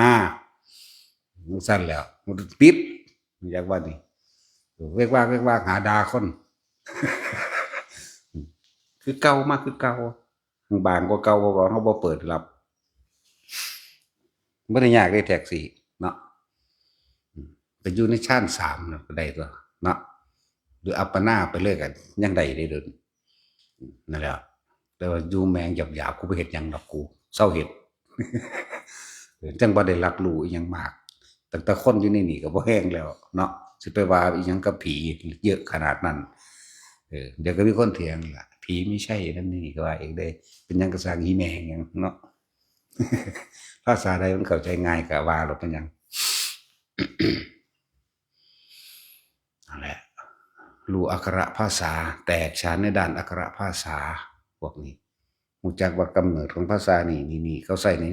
จังซั่นแหล้ว มันติด อยากว่านี่ เวกวาก เวกวาก หาด่าคน คือเก่ามาคือเก่า บางกว่าเก่า เพราะว่าเราบ่เปิดรับ บ่ได้ยากเด้แท็กซี่เนาะ อืม ไปอยู่ในฌานสามน่ะก็ได้ตัวเนาะ หรืออัปปนาไปเลยก็ยังได้เด้เดี๋ยวนี้ อืม นั่นแหละ แต่ว่าอยู่แม่งหยาบๆ กูบ่เฮ็ดหยังดอก กูเซาเฮ็ด เออ จั่งบ่ได้รับรู้อิหยังมาก ตั้งแต่คนอยู่ในนี่ก็บ่แฮงแล้วเนาะ สิไปว่าอิหยังกับผีเยอะขนาดนั้น เออ เดี๋ยวก็มีคนเถียงล่ะ ผีไม่ใช่นั่นนี่ก็ว่าอีกเด้ เป็นหยังก็สร้างอีแม่งหยังเนาะ ภาษาใดมันเข้าใจง่ายก็ว่าโลด เป็นหยัง นั่นแหละ รู้อักขระภาษา แตกฉานในด้านอักขระภาษา พวกนี้ รู้จักว่ากำเนิดของภาษานี่ นี่ นี่ เขาใช้ใน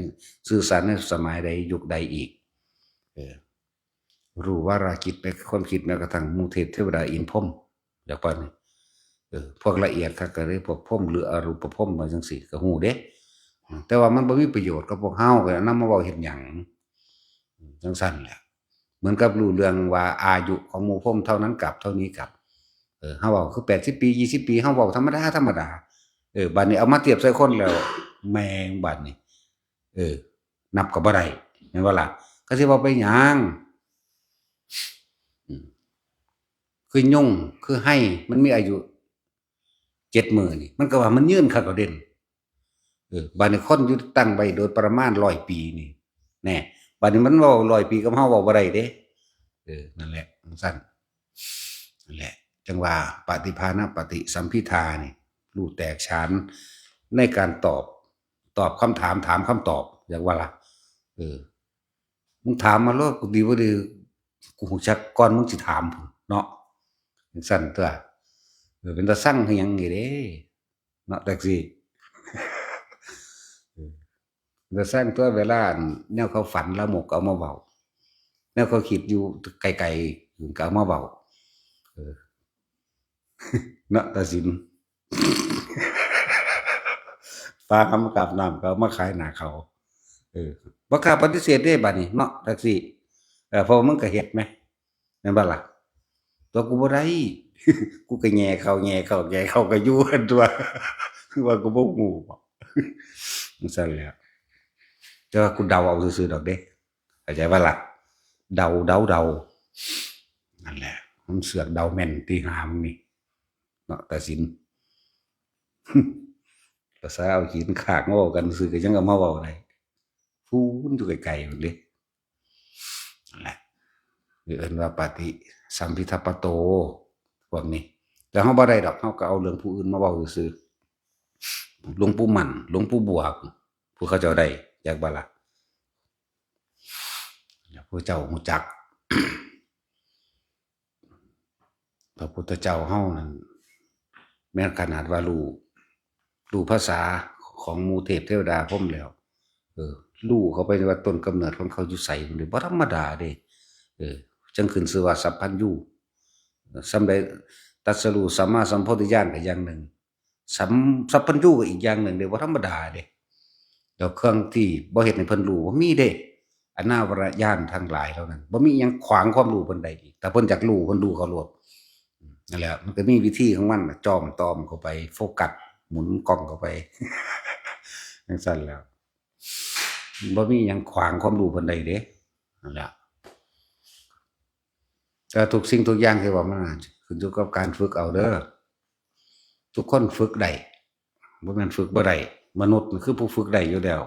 สื่อสารในสมัยใด ยุคใดอีก เออ รู้วาระจิตในความคิด แม้กระทั่งหมู่เทพเทวดาอินทร์พรหม แล้วปานนี้ เออ พวกละเอียดคักก็เลยพวกพรหมหรืออรูปพรหมว่าจั่งซี้ ก็รู้เด้ แต่ว่ามันบ่มีประโยชน์กับพวกเฮา ก็นำมาเว้าเฮ็ดหยัง จั่งซั่นแหละ เหมือนกับรู้เรื่องว่าอายุของหมู่พรหมเท่านั้นกับ เท่านี้กับ เออ เฮาเว้าคือแปดสิบปี ยี่สิบปี เฮาเว้าธรรมดา ธรรมดา เออ บัดนี้เอามาเทียบใส่คนแล้ว แม่งบัดนี้ เออ นับก็บ่ได้ แม่นบ่ล่ะ ก็สิเว้าไปหยัง อืม คือยุง คือไฮ มันมีอายุเจ็ดมื้อนี่ มันก็ว่ามันยืนคักเอาเด่น เออ บัดนี้คนอยู่ตั้งไว้โดยประมาณร้อยปีนี่ แน่ บัดนี้มันเว้าร้อยปีกับเฮาเว้าบ่ได้เด้ เออ นั่นแหละ จั่งซั่น นั่นแหละ จั่งว่าปฏิภาณปฏิสัมภิทานี่ รู้แตกฉานในการตอบ ตอบคำถาม ถามคำตอบ อยากว่าล่ะ เออ มึงถามมาโลด กูดีบ่ดี กูฮู้จักก่อนมึงสิถามพู้นเนาะ จั่งซั่นตั๊ว เออ เป็นตาซังคือหยังนี่เด้ เนาะ แท็กซี่ เออ เป็นตาซังตั๊ว เวลาอันแนวเขาฝันลามกก็เอามาเว้า แนวเขาคิดอยู่ไกลๆก็เอามาเว้า เออ เนาะ ตาสิน ปลาหำกาบน้ำก็เอามาขายหน้าเขา เออ บ่กล้าปฏิเสธเด้บัดนี้เนาะ แท็กซี่ เออ เพราะว่ามึงก็เฮ็ดแหม แม่นบ่ล่ะ ตัวกูบ่ได้ กูก็แหย่เข้า แหย่เข้า แหย่เข้า ก็อยู่หั่นตั๊ว คือว่ากูบ่ฮู้บ่ จั่งซั่นแหละ แต่ว่ากูเดาเอาซื่อๆดอกเด้ เข้าใจบ่ล่ะ เดา เดา เดา นั่นแหละ มันเสือกเดาแม่นติ หามึงนี่ เนาะ ตาสิน ภาษาเอาขี้ข้างมาเว้ากันซื่อก็ยังเอามาเว้าได้ พู้นอยู่ไกลๆพู้นเด้ นั่นแหละ เอิ้นว่าปฏิสัมภิทัปปะโต พวกนี้ แต่เฮาบ่ได้ดอก เฮาก็เอาเรื่องผู้อื่นมาเว้าซื่อๆ หลวงปู่มั่น หลวงปู่บวก ผู้เขาเจ้าได้ จักบ่ล่ะ ผู้เจ้าฮู้จัก พระพุทธเจ้าเฮานั่น แม้นขนาดว่ารู้ รู้ภาษาของหมู่เทพเทวดาพรหมแล้ว เออ รู้เข้าไปว่าต้นกำเนิดของเขาอยู่ไส มันบ่ธรรมดาเด้ เออ จั่งขึ้นชื่อว่าสัพพัญญู สำเร็จตรัสรู้สัมมาสัมโพธิญาณก็อย่างหนึ่ง สัม สัพพัญญูก็อีกอย่างหนึ่งเด้ บ่ธรรมดาเด้ แล้วเครื่องที่บ่เฮ็ดให้เพิ่นรู้บ่มีเด้ อนาวรญาณทั้งหลายเหล่านั้น บ่มีหยังขวางความรู้เพิ่นได้อีก ถ้าเพิ่นอยากรู้ เพิ่นรู้เขาโลด นั่นแหละ มันก็มีวิธีของมันน่ะ จ้อมตอมเข้าไป โฟกัส หมุนกล้องเข้าไป จั่งซั่นแหล้ว บ่มีหยังขวางความรู้เพิ่นได้เด้ นั่นแหละ แต่ทุกสิ่งทุกอย่างที่ว่ามันน่ะ ขึ้นอยู่กับการฝึกเอาเด้อ ทุกคนฝึกได้ บ่แม่นฝึกบ่ได้ มนุษย์นี่คือผู้ฝึกได้อยู่แล้ว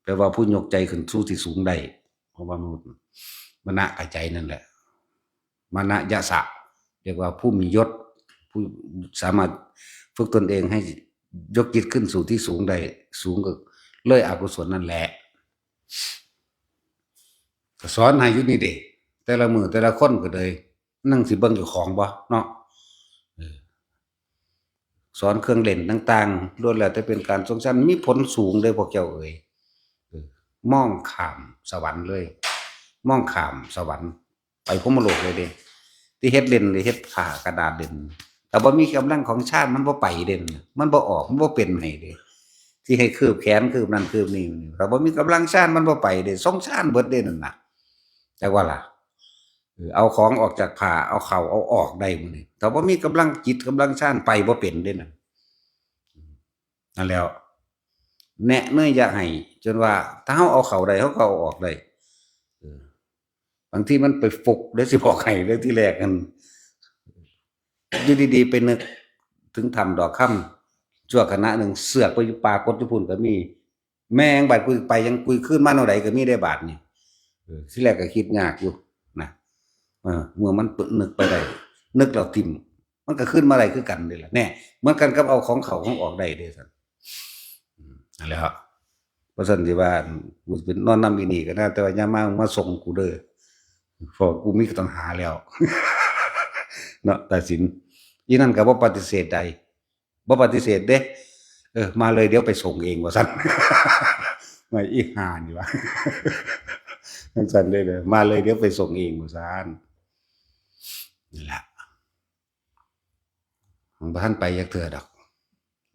แปลว่าผู้ยกใจขึ้นสู่ที่สูงได้ เพราะว่ามนุษย์ มณะกับใจนั่นแหละ มณะยะสะ เรียกว่าผู้มียศ ผู้สามารถฝึกตนเองให้ยกจิตขึ้นสู่ที่สูงได้ สูงก็เลยอกุศลนั่นแหละ ก็สอนให้อยู่นี่เด้ แต่ละมื้อแต่ละคนก็เลย นั่งสิเบิ่งเจ้าของบ่เนาะ เออ สอนเครื่องเล่นต่างๆ ล้วนแล้วแต่เป็นการทรงฌาน มีผลสูงเด้พวกเจ้าเอ๋ย เออ มองข้ามสวรรค์เลย มองข้ามสวรรค์ ไปพรหมโลกเลยเด้ ที่เฮ็ดเล่นนี่เฮ็ดผ้ากระดาษเล่น ถ้าบ่มีกำลังของฌานมันบ่ไปเด้ มันบ่ออก มันบ่เป็นให้เด้ ที่ให้คืบแขนคืบนั่นคืบนี่ ถ้าบ่มีกำลังฌานมันบ่ไปเด้ ทรงฌานเบิดเด้นั่นน่ะ จักว่าล่ะ เออ เอาของออกจากผ้า เอาเข้าเอาออกได้มื้อนี้ ถ้าบ่มีกำลังจิตกำลังฌานไปบ่เป็นเด้นั่น นั่นแหล้ว แนะเนยอยากให้ จนว่าถ้าเฮาเอาเข้าได้ เฮาก็เอาออกได้ เออ บางทีมันไปฟุกเด้อ สิบอกให้เด้อ ทีแรกนั่น อยู่ดีๆ ไปนึกถึงถ้ำดอกคำ ชั่วขณะหนึ่ง เสือกไปอยู่ป่ากกอยู่พุ้นก็มี แม่ง บาดกูไปยัง กูคืนมาแนวใดก็มีได้บาดนี่ เออ ทีแรกก็คิดยากอยู่นะ เออ เมื่อมันนึกไปได้ นึกแล้วถิ่ม มันก็คืนมาได้คือกันนี่แหละ แน่ เหมือนกันกับเอาของเข้าของออกได้เด้ซั่น อืม นั่นแหละครับ เพราะฉะนั้นที่ว่า กูเป็นนอนนำอีนี่ก็นะ แต่ว่ายามมา มึงมาส่งกูเด้อ เพราะกูมีตัณหาแล้ว เนาะ ตาสิน อีนั่นก็บ่ปฏิเสธใด บ่ปฏิเสธเด้ เออ มาเลย เดี๋ยวไปส่งเอง ว่าซั่น มาอีห่านี่วะ จังซั่นเด้อ มาเลย เดี๋ยวไปส่งเอง ว่าซั่น นี่ล่ะ มันบ่ทันไปจักเทื่อดอก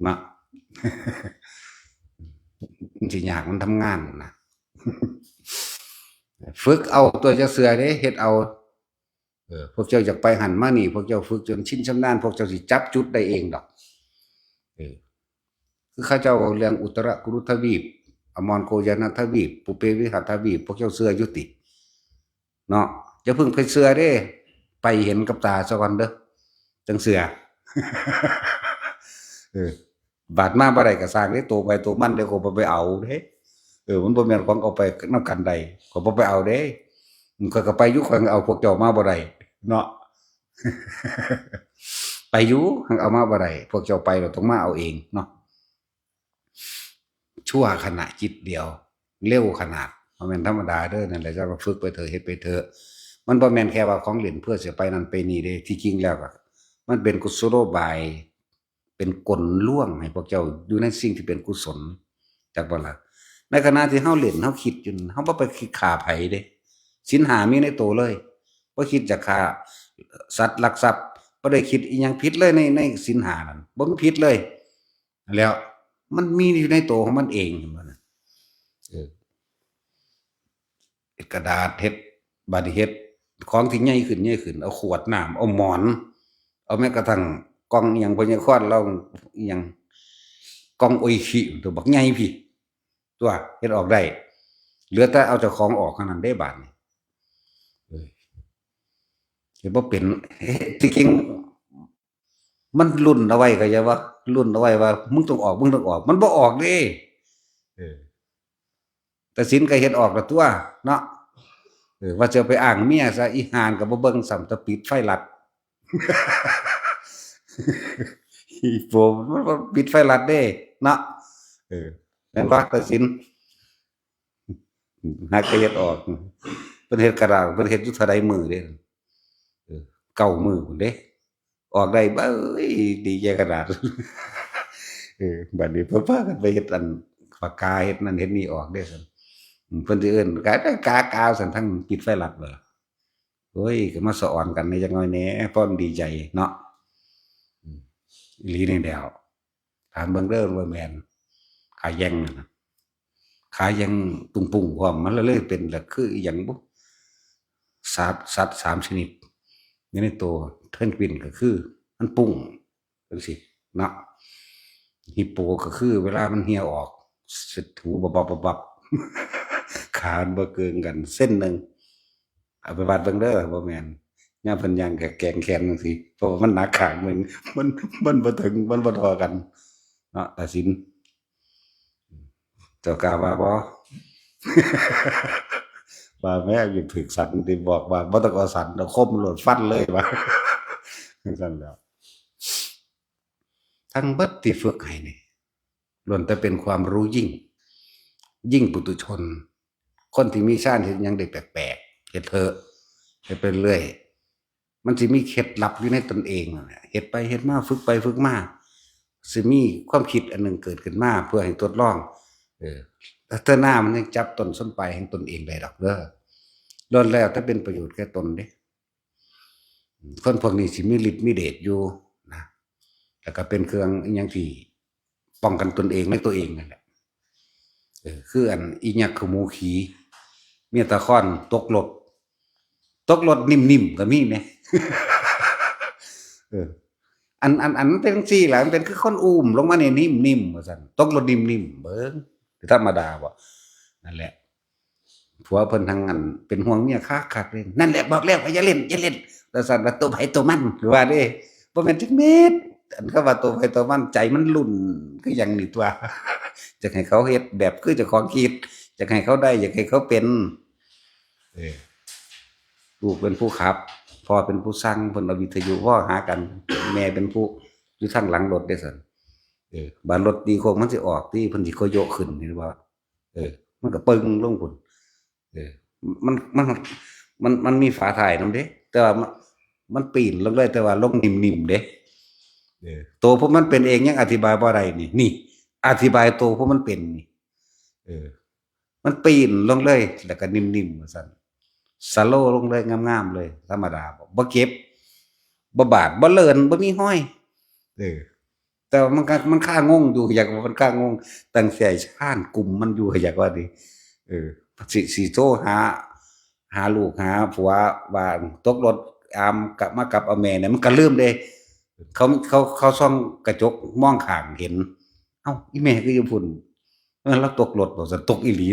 เนาะ มันสิยาก มันทำงานนะ ฝึกเอาตัว จักเทื่อเด้ เฮ็ดเอา เออ พวกเจ้าอยากไปหั่นมานี่ พวกเจ้าฝึกจนชินชำนาญ พวกเจ้าสิจับจุดได้เองดอก เออ คือเขาเจ้าเว้าเรื่องอุตรกุรุทวีป อมรโกยานทวีป ปุพเพวิหารทวีป พวกเจ้าเชื่ออยู่ติ เนาะ อย่าเพิ่งไปเชื่อเด้ ไปเห็นกับตาซะก่อนเด้อ จังเชื่อ เออ บาดมาบ่ได้ก็ซ่างเด้ โตไผโตมันเด้ ข้อยบ่ไปเอาเด้ เออ มันบ่แม่นของเอาไปนำกันได้ ข้อยบ่ไปเอาเด้ ข้อยก็ไปอยู่ ข้อยเอาพวกเจ้ามาบ่ได้ เนาะ ไปอยู่ เอามาบ่ได้ พวกเจ้าไปแล้วต้องมาเอาเองเนาะ ชั่วขณะจิตเดียว เร็วขนาด บ่แม่นธรรมดาเด้อ นั่นแหละ เจ้าก็ฝึกไปเถอะ เฮ็ดไปเถอะ มันบ่แม่นแค่ว่าของเล่นเพื่อสิไปนั่นไปนี่เด้ ที่จริงแล้วก็ มันเป็นกุศโลบาย เป็นกลลวงให้พวกเจ้าอยู่ในสิ่งที่เป็นกุศล จักบ่ล่ะ ในขณะที่เฮาเล่น เฮาคิดอยู่นั่น เฮาบ่ไปคิดฆ่าไผเด้ ศีลห้ามีในโตเลย บ่คิดจะฆ่าสัตว์ลักทรัพย์ บ่ได้คิดอีหยังผิดเลยใน ในศีลห้านั่น บ่มีผิดเลย แล้วมันมีอยู่ในโตของมันเอง เห็นบ่น่ะ เออ เฮ็ดกระดาษ เฮ็ด บาดนี้เฮ็ดของที่ใหญ่ขึ้น ใหญ่ขึ้น เอาขวดน้ำ เอาหมอน เอาแม้กระทั่งกล่องอิหยัง พญาคอนลาวอิหยัง กล่องโออิชิ ตัวบักใหญ่พี้ ตัวเฮ็ดออกได้ เหลือแต่เอาเจ้าของออกเท่านั้นเด้บาดนี้ เออ เฮ็ดบ่เป็น ที่จริง มันรุ่นเอาไว้ เข้าใจบ่ รุ่นเอาไว้ว่า มึงต้องออก มึงต้องออก มันบ่ออกเด้ เออ ตาสินก็เฮ็ดออกละตัว เนาะ เออ ว่าจะไปอ้างเมียซะ อีห่านั่นก็บ่เบิ่งซ้ำ แต่ปิดไฟลัด อีโปมันบ่ปิดไฟลัดเด้ เนาะ เออ แม่นบ่ ตาสิน หากก็เฮ็ดออก เพิ่นเฮ็ดกระดาษ เพิ่นเฮ็ดอยู่เท่าใดมื้อเด้ เออ เก้ามื้อพุ้นเด้ ออกได้ เบ้ย ดีใจขนาด เออ บัดนี้เพิ่นพากันไปเฮ็ดอันปากกา เฮ็ดนั่นเฮ็ดนี่ออกเด้ซั่น อืม เพิ่นสิเอิ้น กา กา กา ซั่น ทั้งปิดไฟลัดเบิด โอ้ย ก็มาสะออนกันแหน่จักหน่อยแหน่ พอดีใจเนาะ อืม อีหลีนี่แหล้ว ถามเบิ่งเด้อ ว่าแม่น ขาแย่งนั่นน่ะ ขาแย่งตุงปุงพร้อม มันเลยเป็นละคืออีหยังบุ สัตว์ สัตว์สามชนิด อยู่ในโต เพนกวินก็คือ มันปุงจังซี่เนาะ ฮิปโปก็คือเวลามันเหี่ยออก เช็ดหูบับบับบับบับ ขามันบ่เกินกันเซนหนึ่ง เอาไปวัดเบิ่งเด้อ บ่แม่น ยามเพิ่นย่างก็แกว่งแขนจังซี่ เพราะว่ามันหนักข้างหนึ่ง มัน มันบ่ถึง มันบ่เท่ากัน เนาะ ตาสิน เจ้ากล้าว่าบ่ ว่าแม่อยากถืกสันติ บอกว่าบ่ต้องเอาสัน เอาคมโลด ฟันเลย ว่าจังซั่นแหล้ว ทั้งเบิดที่ฝึกให้นี่ ล้วนแต่เป็นความรู้ยิ่ง ยิ่งปุถุชน คนที่มีฌานเฮ็ดหยังได้แปลกๆ เฮ็ดเถอะ เฮ็ดไปเรื่อย มันสิมีเคล็ดลับอยู่ในตนเองนั่นแหละ เฮ็ดไปเฮ็ดมา ฝึกไปฝึกมา สิมีความคิดอันหนึ่งเกิดขึ้นมาเพื่อให้ทดลอง เออ แต่เทื่อหน้ามันยังจับต้นส้นปลายแห่งตนเองได้ดอกเด้อ ล้วนแล้วแต่เป็นประโยชน์แก่ตนเด้ คนพวกนี้สิมีฤทธิ์มีเดชอยู่นะ แล้วก็เป็นเครื่องอิหยังที่ป้องกันตนเองในตัวเองนั่นแหละ เออ คืออันอีหยังขโมยขี่ เมียตาคอนตกรถ ตกรถนิ่มๆ ก็มีแหม เออ อัน อัน อันมันเป็นจั่งซี้ล่ะ มันเป็นคือคนอุ้มลงมานี่นิ่มๆ ว่าซั่น ตกรถนิ่มๆ เบิ่ง ธรรมดาบ่ นั่นแหละ ผัวเพิ่นทั้งอันเป็นห่วงเมียคักๆ เลย "นั่นแหละบอกแล้วว่าอย่าเล่น อย่าเล่น" ว่าซั่น ว่าโตไผโตมัน ว่าเด้ บ่แม่นจักเม็ด อันคำว่าโตไผโตมัน ใจมันลุ่นคือหยังนี่ตั๊ว อยากให้เขาเฮ็ดแบบคือเจ้าของคิด อยากให้เขาได้ อยากให้เขาเป็น เออ ลูกเป็นผู้ขับ พ่อเป็นผู้สั่ง เพิ่นเอาวิทยุเว้าหากัน แม่เป็นผู้อยู่ทางหลังรถเด้ซั่น เออ บาดรถตีโค้งมันสิออกติ เพิ่นสิค่อยโยกขึ้น เห็นบ่ เออ มันก็ปึ้งลงพุ้น เออ มัน มัน มัน มันมีฝาท้ายนำเด้ แต่ว่ามัน มันปีนลงเลย แต่ว่าลงนิ่มๆ เด้ เออ โตพวกมันเป็นเองยังอธิบายบ่ได้นี่ นี่ อธิบายโตพวกมันเป็นนี่ เออ มันปีนลงเลย แล้วก็นิ่มๆ ว่าซั่น สโลว์ลงเลย งามๆ เลย ธรรมดา บ่ บ่เจ็บ บ่บาด บ่เลิน บ่มีฮอย เออ แต่ว่ามันก็ มันคางงอยู่ อยากว่ามันคางง ตั้งแต่ชานกลุ่มมันอยู่ อยากว่าดิ เออ สิ สิโทรหา หาลูกหาผัวว่าตกรถ อามกลับ มากลับเอาแม่เนี่ย มันก็ลืมเด้ เขา เขา เขาส่องกระจกมองข้างเห็น "เอ้า อีแม่คืออยู่พุ้น เออ ลาวตกรถบ่" ซั่น ตกอีหลี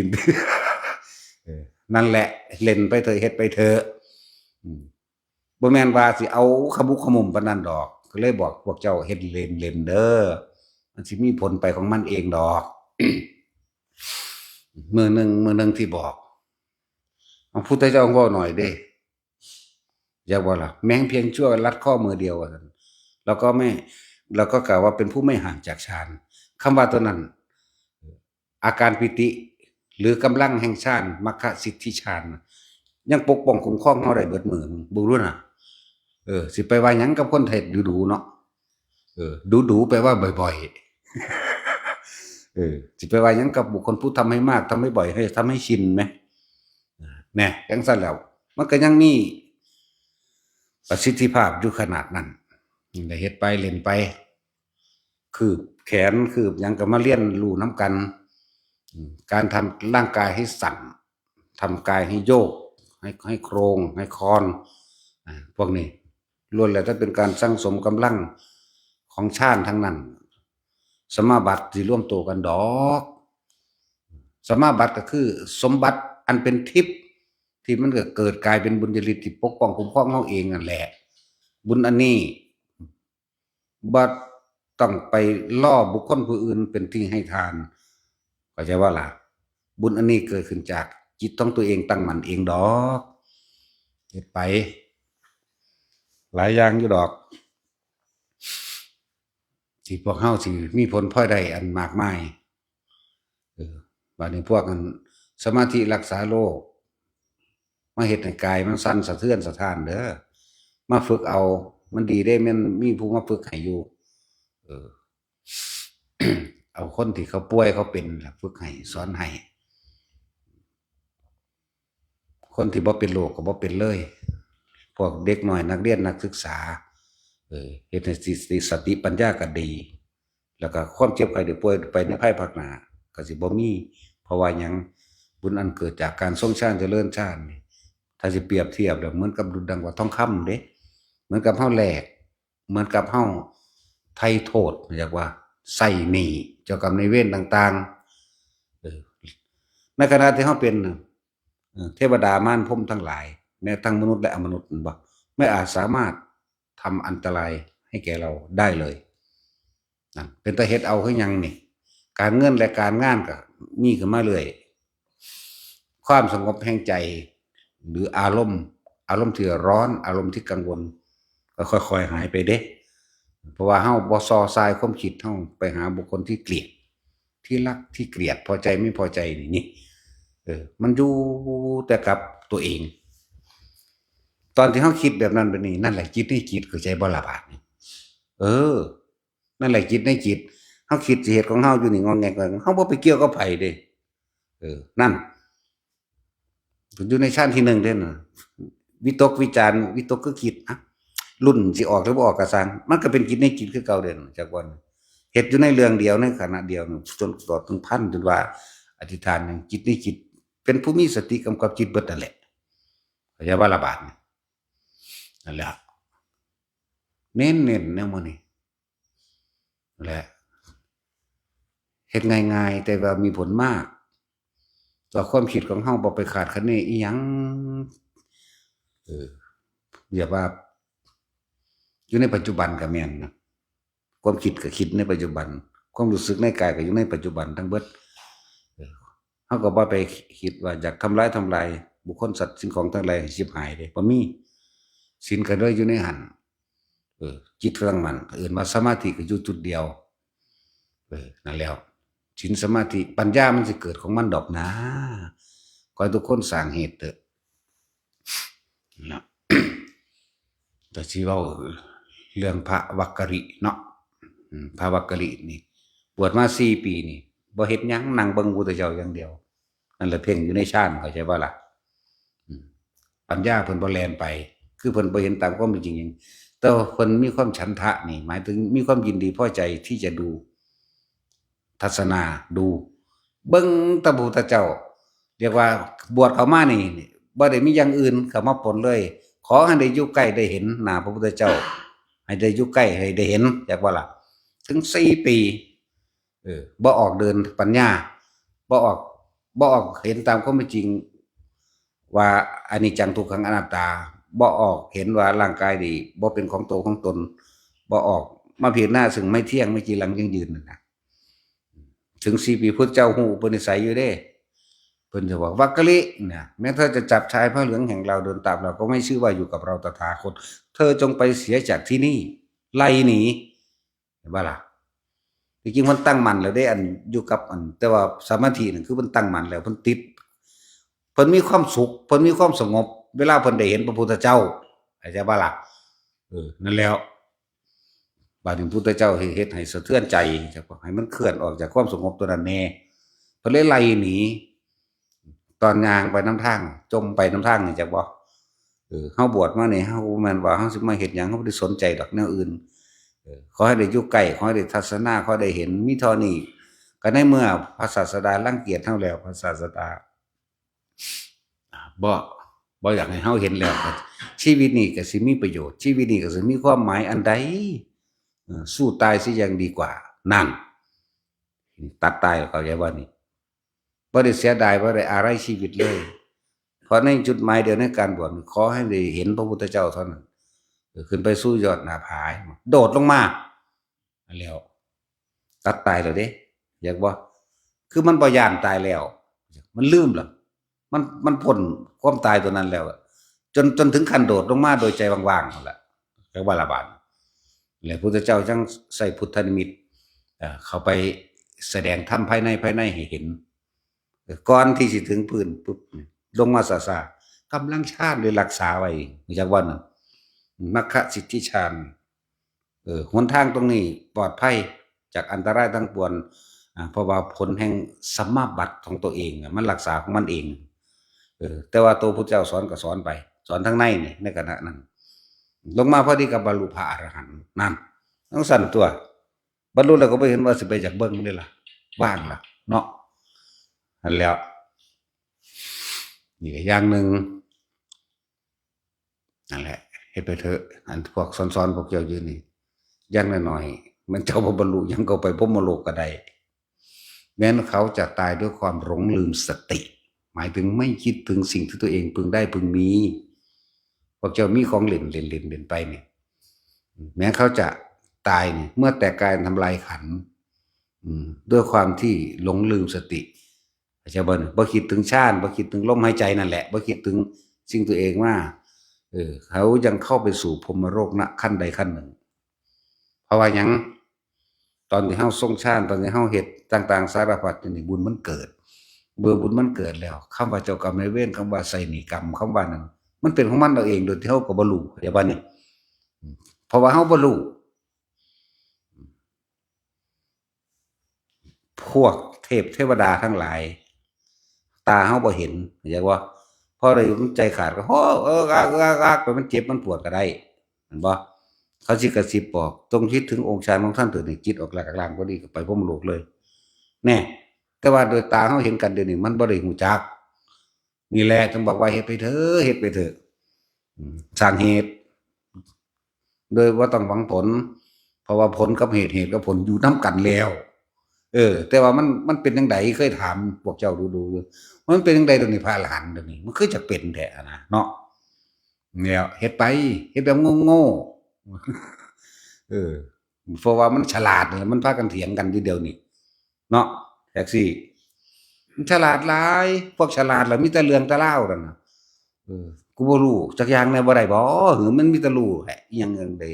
เออ นั่นแหละ เล่นไปเถอะ เฮ็ดไปเถอะ อืม บ่แม่นว่าสิเอาขมุกขมุมปานนั้นดอก ก็เลยบอกพวกเจ้าเฮ็ดเล่นๆ เด้อ มันสิมีผลไปของมันเองดอก มื้อหนึ่ง มื้อหนึ่งที่บอก เอาพุทธเจ้าเว้าหน่อยเด้ อยากว่าล่ะ แมงเพียงชั่วรัดข้อมือเดียวว่าซั่น แล้วก็ไม่ แล้วก็กล่าวว่าเป็นผู้ไม่ห่างจากฌาน คำว่าตัวนั้น อาการปีติ หรือกำลังแห่งฌาน มรรคสิทธิฌานน่ะ ยังปกป้องคุ้มครองเฮาได้เบิดมื้อ เบิ่งดูน่ะ เออ สิไปว่าหยังกับคนเฮ็ดดูๆ เนาะ เออ ดูๆ แปลว่าบ่อยๆ เออ สิไปว่าหยังกับบุคคลผู้ทำให้มาก ทำให้บ่อย ให้ ทำให้ชินไหม แน่ จั่งซั้นแล้ว มันก็ยังมีประสิทธิภาพอยู่ขนาดนั้น นี่แหละ เฮ็ดไปเล่นไป คืบแขน คืบหยังก็มาเรียนรู้นำกัน อืม การทำร่างกายให้สั่น ทำกายให้โยก ให้ ให้โครง ให้คอน อ่า พวกนี้ ล้วนแล้วแต่เป็นการสั่งสมกำลังของฌานทั้งนั้น สมาบัติสิรวมตัวกันดอก สมาบัติก็คือสมบัติอันเป็นทิพย์ ที่มันก็เกิดกลายเป็นบุญญาฤทธิ์ที่ปกป้องคุ้มครองเฮาเองนั่นแหละ บุญอันนี้ บ่ต้องไปรอบุคคลผู้อื่นเป็นที่ให้ทาน เข้าใจบ่ล่ะ บุญอันนี้เกิดขึ้นจากจิตของตัวเองตั้งมั่นเองดอก เฮ็ดไป หลายอย่างอยู่ดอก ที่พวกเฮาสิมีผลพลอยได้อันมากมาย เออ บาดนี้พวกอันสมาธิรักษาโรค มาเฮ็ดให้กายมันสั่นสะเทือนสะท้านเด้อ มาฝึกเอา มันดีเด้ แม่นมีผู้มาฝึกให้อยู่ เออ เอาคนที่เขาป่วยเขาเป็นล่ะฝึกให้ สอนให้ คนที่บ่เป็นโรคก็บ่เป็นเลย พวกเด็กน้อยนักเรียนนักศึกษา เออ เฮ็ดให้สติ สติปัญญาก็ดี แล้วก็ความเจ็บไข้ได้ป่วยไปในภายภาคหน้าก็สิบ่มี เพราะว่าหยัง บุญอันเกิดจากการทรงฌานเจริญฌานนี่ ถ้าสิเปรียบเทียบแล้วเหมือนกับดุจดังว่าทองคำเด้ เหมือนกับเฮาแลก เหมือนกับเฮาไถ่โทษ เรียกว่าใช้หนี้เจ้ากรรมนายเวรต่างๆ เออ ในขณะที่เฮาเป็นน่ะ เออ เทวดามารพรหมทั้งหลาย แม้ทั้งมนุษย์และอมนุษย์ แม่นบ่ ไม่อาจสามารถทำอันตรายให้แก่เราได้เลย นั่น เป็นตาเฮ็ดเอาคือหยังนี่ การเงินและการงานก็มีขึ้นมาเรื่อย ความสงบแห่งใจ หรืออารมณ์ อารมณ์ที่ร้อน อารมณ์ที่กังวล ก็ค่อยๆหายไปเด้ เพราะว่าเฮาบ่ส่อส่ายความคิดเฮาไปหาบุคคลที่เกลียด ที่รัก ที่เกลียด พอใจไม่พอใจนี่ นี่ เออ มันอยู่แต่กับตัวเอง ตอนที่เฮาคิดแบบนั้นแบบนี้ นั่นแหละจิตในจิต เข้าใจบ่ล่ะบาดนี้ เออ นั่นแหละจิตในจิต เฮาคิดสิเฮ็ดของเฮาอยู่นี่งอแงง เฮาบ่ไปเกี่ยวกับไผเด้ เออ นั่น อยู่ในฌานที่หนึ่งเด้น่ะ วิตกวิจาร วิตกคือคิด อะ รุ่นสิออกหรือบ่ออกก็ซ่าง มันก็เป็นจิตในจิตคือเก่าเด้น่ะ จักวัน เฮ็ดอยู่ในเรื่องเดียว ในขณะเดียวน่ะ จนตลอดถึงพัน จนว่าอธิษฐานหยัง จิตในจิต เป็นผู้มีสติกำกับจิตเบิดนั่นแหละ เข้าใจบ่ล่ะบาดนี้ นั่นแหละ เน้นๆ แนวมื้อนี้ แหละ เฮ็ดง่ายๆ แต่ว่ามีผลมาก ต่อความคิดของเฮา บ่ไปคาดคะเนอิหยัง เออ อย่าว่า อยู่ในปัจจุบันก็แม่นนะ ความคิดก็คิดในปัจจุบัน ความรู้สึกในกายก็อยู่ในปัจจุบันทั้งเบิด เออ เฮาก็บ่ไปคิดว่าอยากทำลาย ทำลายบุคคลสัตว์สิ่งของทั้งหลายให้ฉิบหายเด้ บ่มี ศีลก็เลยอยู่ในหั่น เออ จิตก็ตั้งมั่น เอิ้นว่าสมาธิก็อยู่จุดเดียว เออ นั่นแหล้ว ศีลสมาธิ ปัญญามันสิเกิดของมันดอกนะ ขอให้ทุกคนสร้างเหตุเถอะ นะ แต่สิเว้าเรื่องพระวักกะลิเนาะ อืม พระวักกะลินี่ บวชมาสี่ปีนี่ บ่เฮ็ดหยัง นั่งเบิ่งพุทธเจ้าอย่างเดียว นั่นแหละเพ่งอยู่ในฌาน เข้าใจบ่ล่ะ อืม ปัญญาเพิ่นบ่แล่นไป คือเพิ่นบ่เห็นตามความเป็นจริงหยัง แต่ว่าเพิ่นมีความฉันทะนี่ หมายถึงมีความยินดีพอใจที่จะดู ทัศนา ดู เบิ่งแต่พระพุทธเจ้า เรียกว่าบวชเข้ามานี่ บ่ได้มีอย่างอื่นเข้ามาปนเลย ขอให้ได้อยู่ใกล้ได้เห็นหน้าพระพุทธเจ้า ให้ได้อยู่ใกล้ ให้ได้เห็น จักว่าล่ะ ถึงสี่ปี เออ บ่ออกเดินปัญญา บ่ออก บ่ออกเห็นตามความเป็นจริง ว่าอนิจจังทุกขังอนัตตา บ่ออกเห็นว่าร่างกายนี่บ่เป็นของตัวของตน บ่ออกมาพิจารณาซึ่งไม่เที่ยง ไม่จีรังยั่งยืนนั่นน่ะ ถึงสี่ปีพุทธเจ้าฮู้อุปนิสัยอยู่เด้ เพิ่นจะบอก วักกะลิเนี่ย แม้เธอจะจับชายผ้าเหลืองแห่งเราเดินตามเรา ก็ไม่ชื่อว่าอยู่กับเราตถาคต เธอจงไปเสียจากที่นี่ ไล่หนี เห็นบ่ล่ะ ที่จริงเพิ่นตั้งมั่นแล้วเด้ อันอยู่กับอัน แต่ว่าสมาธินั่นคือเพิ่นตั้งมั่นแล้ว เพิ่นติด เพิ่นมีความสุข เพิ่นมีความสงบ เวลาเพิ่นได้เห็นพระพุทธเจ้า เข้าใจบ่ล่ะ เออ นั่นแหล้ว บาดนี้พุทธเจ้าเฮ็ดให้สะเทือนใจ จักว่าให้มันเคลื่อนออกจากความสงบตัวนั้นแน่ เพิ่นเลยไล่หนี ตอนย่างไปนำทาง จ่มไปนำทางนี่จักบ่ เออ เฮาบวชมานี่ เฮาบ่แม่นว่าเฮาสิมาเฮ็ดหยัง เฮาบ่ได้สนใจดอกแนวอื่น เออ ขอให้ได้อยู่ใกล้ ขอให้ได้ทัศนา ขอให้ได้เห็น มีเท่านี้ ก็ในเมื่อพระศาสดารังเกียจเฮาแล้ว พระศาสดา อ่า บ่ บ่อยากให้เฮาเห็นแล้ว ชีวิตนี้ก็สิมีประโยชน์ ชีวิตนี้ก็สิมีความหมายอันใด เออ สู้ตายเสียยังดีกว่า นั่น ตัดตาย เข้าใจบ่นี่ บ่ได้เสียดาย บ่ได้อาลัยชีวิตเลย เพราะในจุดหมายเดียวในการบวช ขอให้ได้เห็นพระพุทธเจ้าเท่านั้น เออ ขึ้นไปสู่ยอดหน้าผา โดดลงมา อันแล้ว ตัดตายแล้วเด้ อยากบ่ คือมันบ่ย้านตายแล้ว มันลืมแล้ว มัน มันพ้นความตายตัวนั้นแล้ว จน จนถึงขั้นโดดลงมาโดยใจว่างๆนั่นแหละ จักว่าละบาด แล้วพุทธเจ้าจั่งใส่พุทธนิมิต เอ่อ เข้าไปแสดงธรรมภายใน ภายในให้เห็น ก่อนที่สิถึงพื้นปุ๊บ ลงมาซ่าๆ กำลังฌานเลยรักษาไว้ รู้จักว่านั่น มัคคสิทธิฌาน เออ หนทางตรงนี้ปลอดภัยจากอันตรายทั้งปวง อ่า เพราะว่าผลแห่งสมาบัติของตัวเองน่ะ มันรักษาของมันเอง เออ แต่ว่าตัวพุทธเจ้าสอนก็สอนไป สอนทั้งในนี่ ในขณะนั้น ลงมาพอดีกับบรรลุพระอรหันต์ นั่น จั่งซั้นตัว บรรลุแล้วก็บ่เห็นว่าสิไปอยากเบิ่งเด้ล่ะ ว่างล่ะ เนาะ นั่นแหล้ว นี่ก็อย่างหนึ่ง นั่นแหละ เฮ็ดไปเถอะ อันพวกสอนๆพวกเจ้าอยู่นี่ อย่างน้อยๆ มันเจ้าบ่บรรลุหยังก็ไปพรหมโลกก็ได้ แม้นเขาจะตายด้วยความหลงลืมสติ หมายถึงไม่คิดถึงสิ่งที่ตัวเองพึงได้พึงมี พวกเจ้ามีของเล่น เล่น เล่น เล่นไปนี่ แม้เขาจะตายนี่ เมื่อแตกกายทำลายขันธ์ อืม ด้วยความที่หลงลืมสติ เข้าใจบ่นี่ บ่คิดถึงฌาน บ่คิดถึงลมหายใจนั่นแหละ บ่คิดถึงสิ่งตัวเองว่า เออ เขายังเข้าไปสู่พรหมโลกนะ ขั้นใดขั้นหนึ่ง เพราะว่าหยัง ตอนที่เฮาทรงฌาน ตอนที่เฮาเฮ็ดต่างๆสารพัดนี่ บุญมันเกิด เมื่อบุญมันเกิดแล้ว คำว่าเจ้ากรรมนายเวร คำว่าใช้หนี้กรรม คำว่านั้น มันเป็นของมันเอาเอง โดยที่เฮาก็บ่รู้ เข้าใจบ่นี่ เพราะว่าเฮาบ่รู้ พวกเทพเทวดาทั้งหลาย ตาเฮาบ่เห็น เข้าใจบ่ พอได้มันใจขาดก็ โอ้ เออ อัก อัก อัก ไป มันเจ็บ มันปวดก็ได้ เห็นบ่ เขาสิกระซิบบอก จงคิดถึงองค์ฌานของท่านเถิด นี่จิตออกจากร่างพอดีก็ไปพรหมโลกเลย แน่ แต่ว่าโดยตาเฮาเห็นกันเดี๋ยวนี้ มันบ่ได้ฮู้จัก นี่แหละจึงบอกว่าเฮ็ดไปเถอะ เฮ็ดไปเถอะ อืม สร้างเหตุ โดยบ่ต้องหวังผล เพราะว่าผลกับเหตุ เหตุกับผลอยู่นำกันแล้ว เออ แต่ว่ามัน มันเป็นจั่งใด เคยถามพวกเจ้าดูดูอยู่ มันเป็นจั่งใด เดี๋ยวนี้พระอรหันต์เดี๋ยวนี้ มันคือจะเป็นแท้นะเนาะ เนี่ย เฮ็ดไป เฮ็ดแบบโง่ๆ เออ เพราะว่ามันฉลาดเลย มันพากันเถียงกันอยู่เดี๋ยวนี้ เนาะ แท็กซี่ มันฉลาดหลาย พวกฉลาดแล้วมีแต่เรื่องแต่ราวนั่นน่ะ เออ กูบ่รู้จักอย่างแน่บ่ได้บ่ หรือมันมีแต่รู้แหละ อีหยังจั่งใด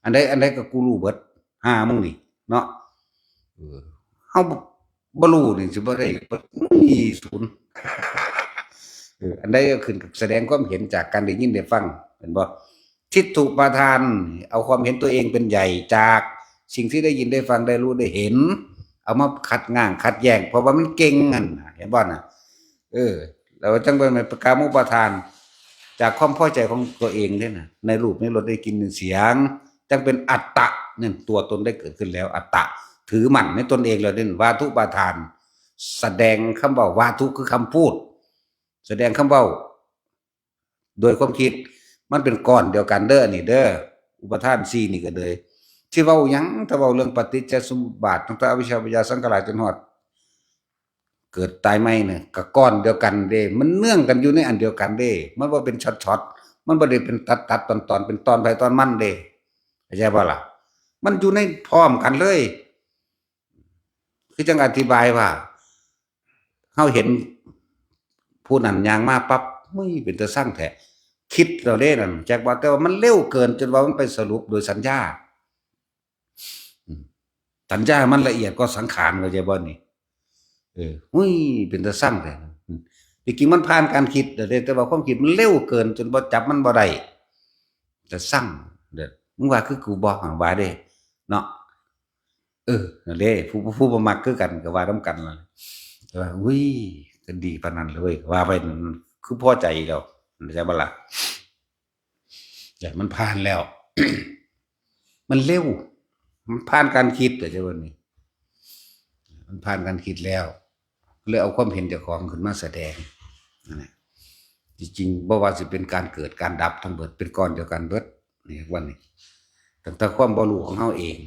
อันใด อันใดก็กูรู้เบิด หามึงนี่ เนาะ เออ เฮาบ่ บ่รู้นี่สิบ่ได้ บ่มีศูนย์ เออ อันใดก็ขึ้นกับแสดงความเห็นจากการได้ยินได้ฟัง เห็นบ่ ทิฏฐุปาทาน เอาความเห็นตัวเองเป็นใหญ่จากสิ่งที่ได้ยินได้ฟังได้รู้ได้เห็น เอามาขัดง้างขัดแย้ง เพราะว่ามันเก่งนั่นน่ะ เห็นบ่น่ะ เออ แล้วจั่งเป็นกามุปาทาน จากความพอใจของตัวเองเนี่ยนะ ในรูปในรสในกลิ่นในเสียง จั่งเป็นอัตตะ เนี่ย ตัวตนได้เกิดขึ้นแล้ว อัตตะ ถือมั่นในตนเองแล้วเนี่ย วาทุปาทาน แสดงคำเว้า วาทุคือคำพูด แสดงคำเว้า โดยความคิด มันเป็นก้อนเดียวกันเด้อ อันนี้เด้อ อุปาทานสี่นี่ก็เลย ที่เว้าหยัง ถ้าเว้าเรื่องปฏิจจสมุปบาท ตั้งแต่อวิชชาปัจจยาสังขารจนฮอด เกิดตายใหม่เนี่ย ก็ก้อนเดียวกันเด้ มันเนื่องกันอยู่ในอันเดียวกันเด้ มันบ่เป็นช็อตๆ มันบ่ได้เป็นตัดๆ ตอนๆ เป็นตอนไผตอนมันเด้ เข้าใจบ่ล่ะ มันอยู่ในพร้อมกันเลย คือจั่งอธิบายว่า เฮาเห็นผู้นั้นย่างมาปั๊บ เฮ้ย เป็นตาซังแท้ คิดแล้วเด้นั่น จักว่า แต่ว่ามันเร็วเกินจนว่ามันไปสรุปโดยสัญญา อืม สัญญามันละเอียดกว่าสังขาร เข้าใจบ่นี่ เออ เฮ้ย เป็นตาซังแท้ อืม ที่จริงมันผ่านการคิดแล้วเด้ แต่ว่าความคิดมันเร็วเกินจนบ่จับมันบ่ได้ ตาซัง เด้อ มึงว่าคือกูบ่ ว่าเด้ เนาะ เออ นั่นเด้ ผู้ ผู้บ่มักคือกันก็ว่านำกันนั่นแหละ แต่ว่า อุ้ย ก็ดีปานนั้นเลยเว้ย ว่าไปนั่น คือพอใจแล้ว เข้าใจบ่ล่ะ แต่มันผ่านแล้ว มันเร็ว มันผ่านการคิด เข้าใจบ่นี่ มันผ่านการคิดแล้ว เลยเอาความเห็นเจ้าของขึ้นมาแสดง นั่นแหละ ที่จริงบ่ว่าสิเป็นการเกิดการดับทั้งเบิด เป็นก้อนเดียวกันเบิด นี่ วันนี้ ตั้งแต่ความบ่รู้ของเฮาเอง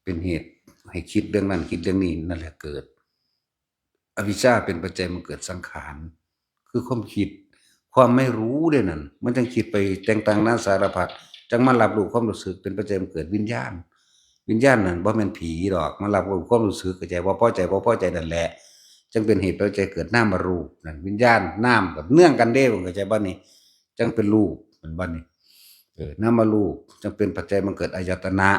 เป็นเหตุให้คิดเรื่องนั้น คิดเรื่องนี้ นั่นแหละเกิด อวิชชาเป็นปัจจัยมาเกิดสังขาร คือความคิด ความไม่รู้เด้นั่น มันจั่งคิดไปแต่งตั้งนานาสารพัด จั่งมารับรู้ความรู้สึก เป็นปัจจัยมาเกิดวิญญาณ วิญญาณนั่นบ่แม่นผีดอก มารับรู้ความรู้สึก เข้าใจบ่ พอใจบ่พอใจนั่นแหละ จั่งเป็นเหตุปัจจัยเกิดนามรูปนั่น วิญญาณนามกับเนื่องกันเด้ เข้าใจบ่นี่ จั่งเป็นรูป แม่นบ่นี่ เออ นามรูป จั่งเป็นปัจจัยมาเกิดอายตนะ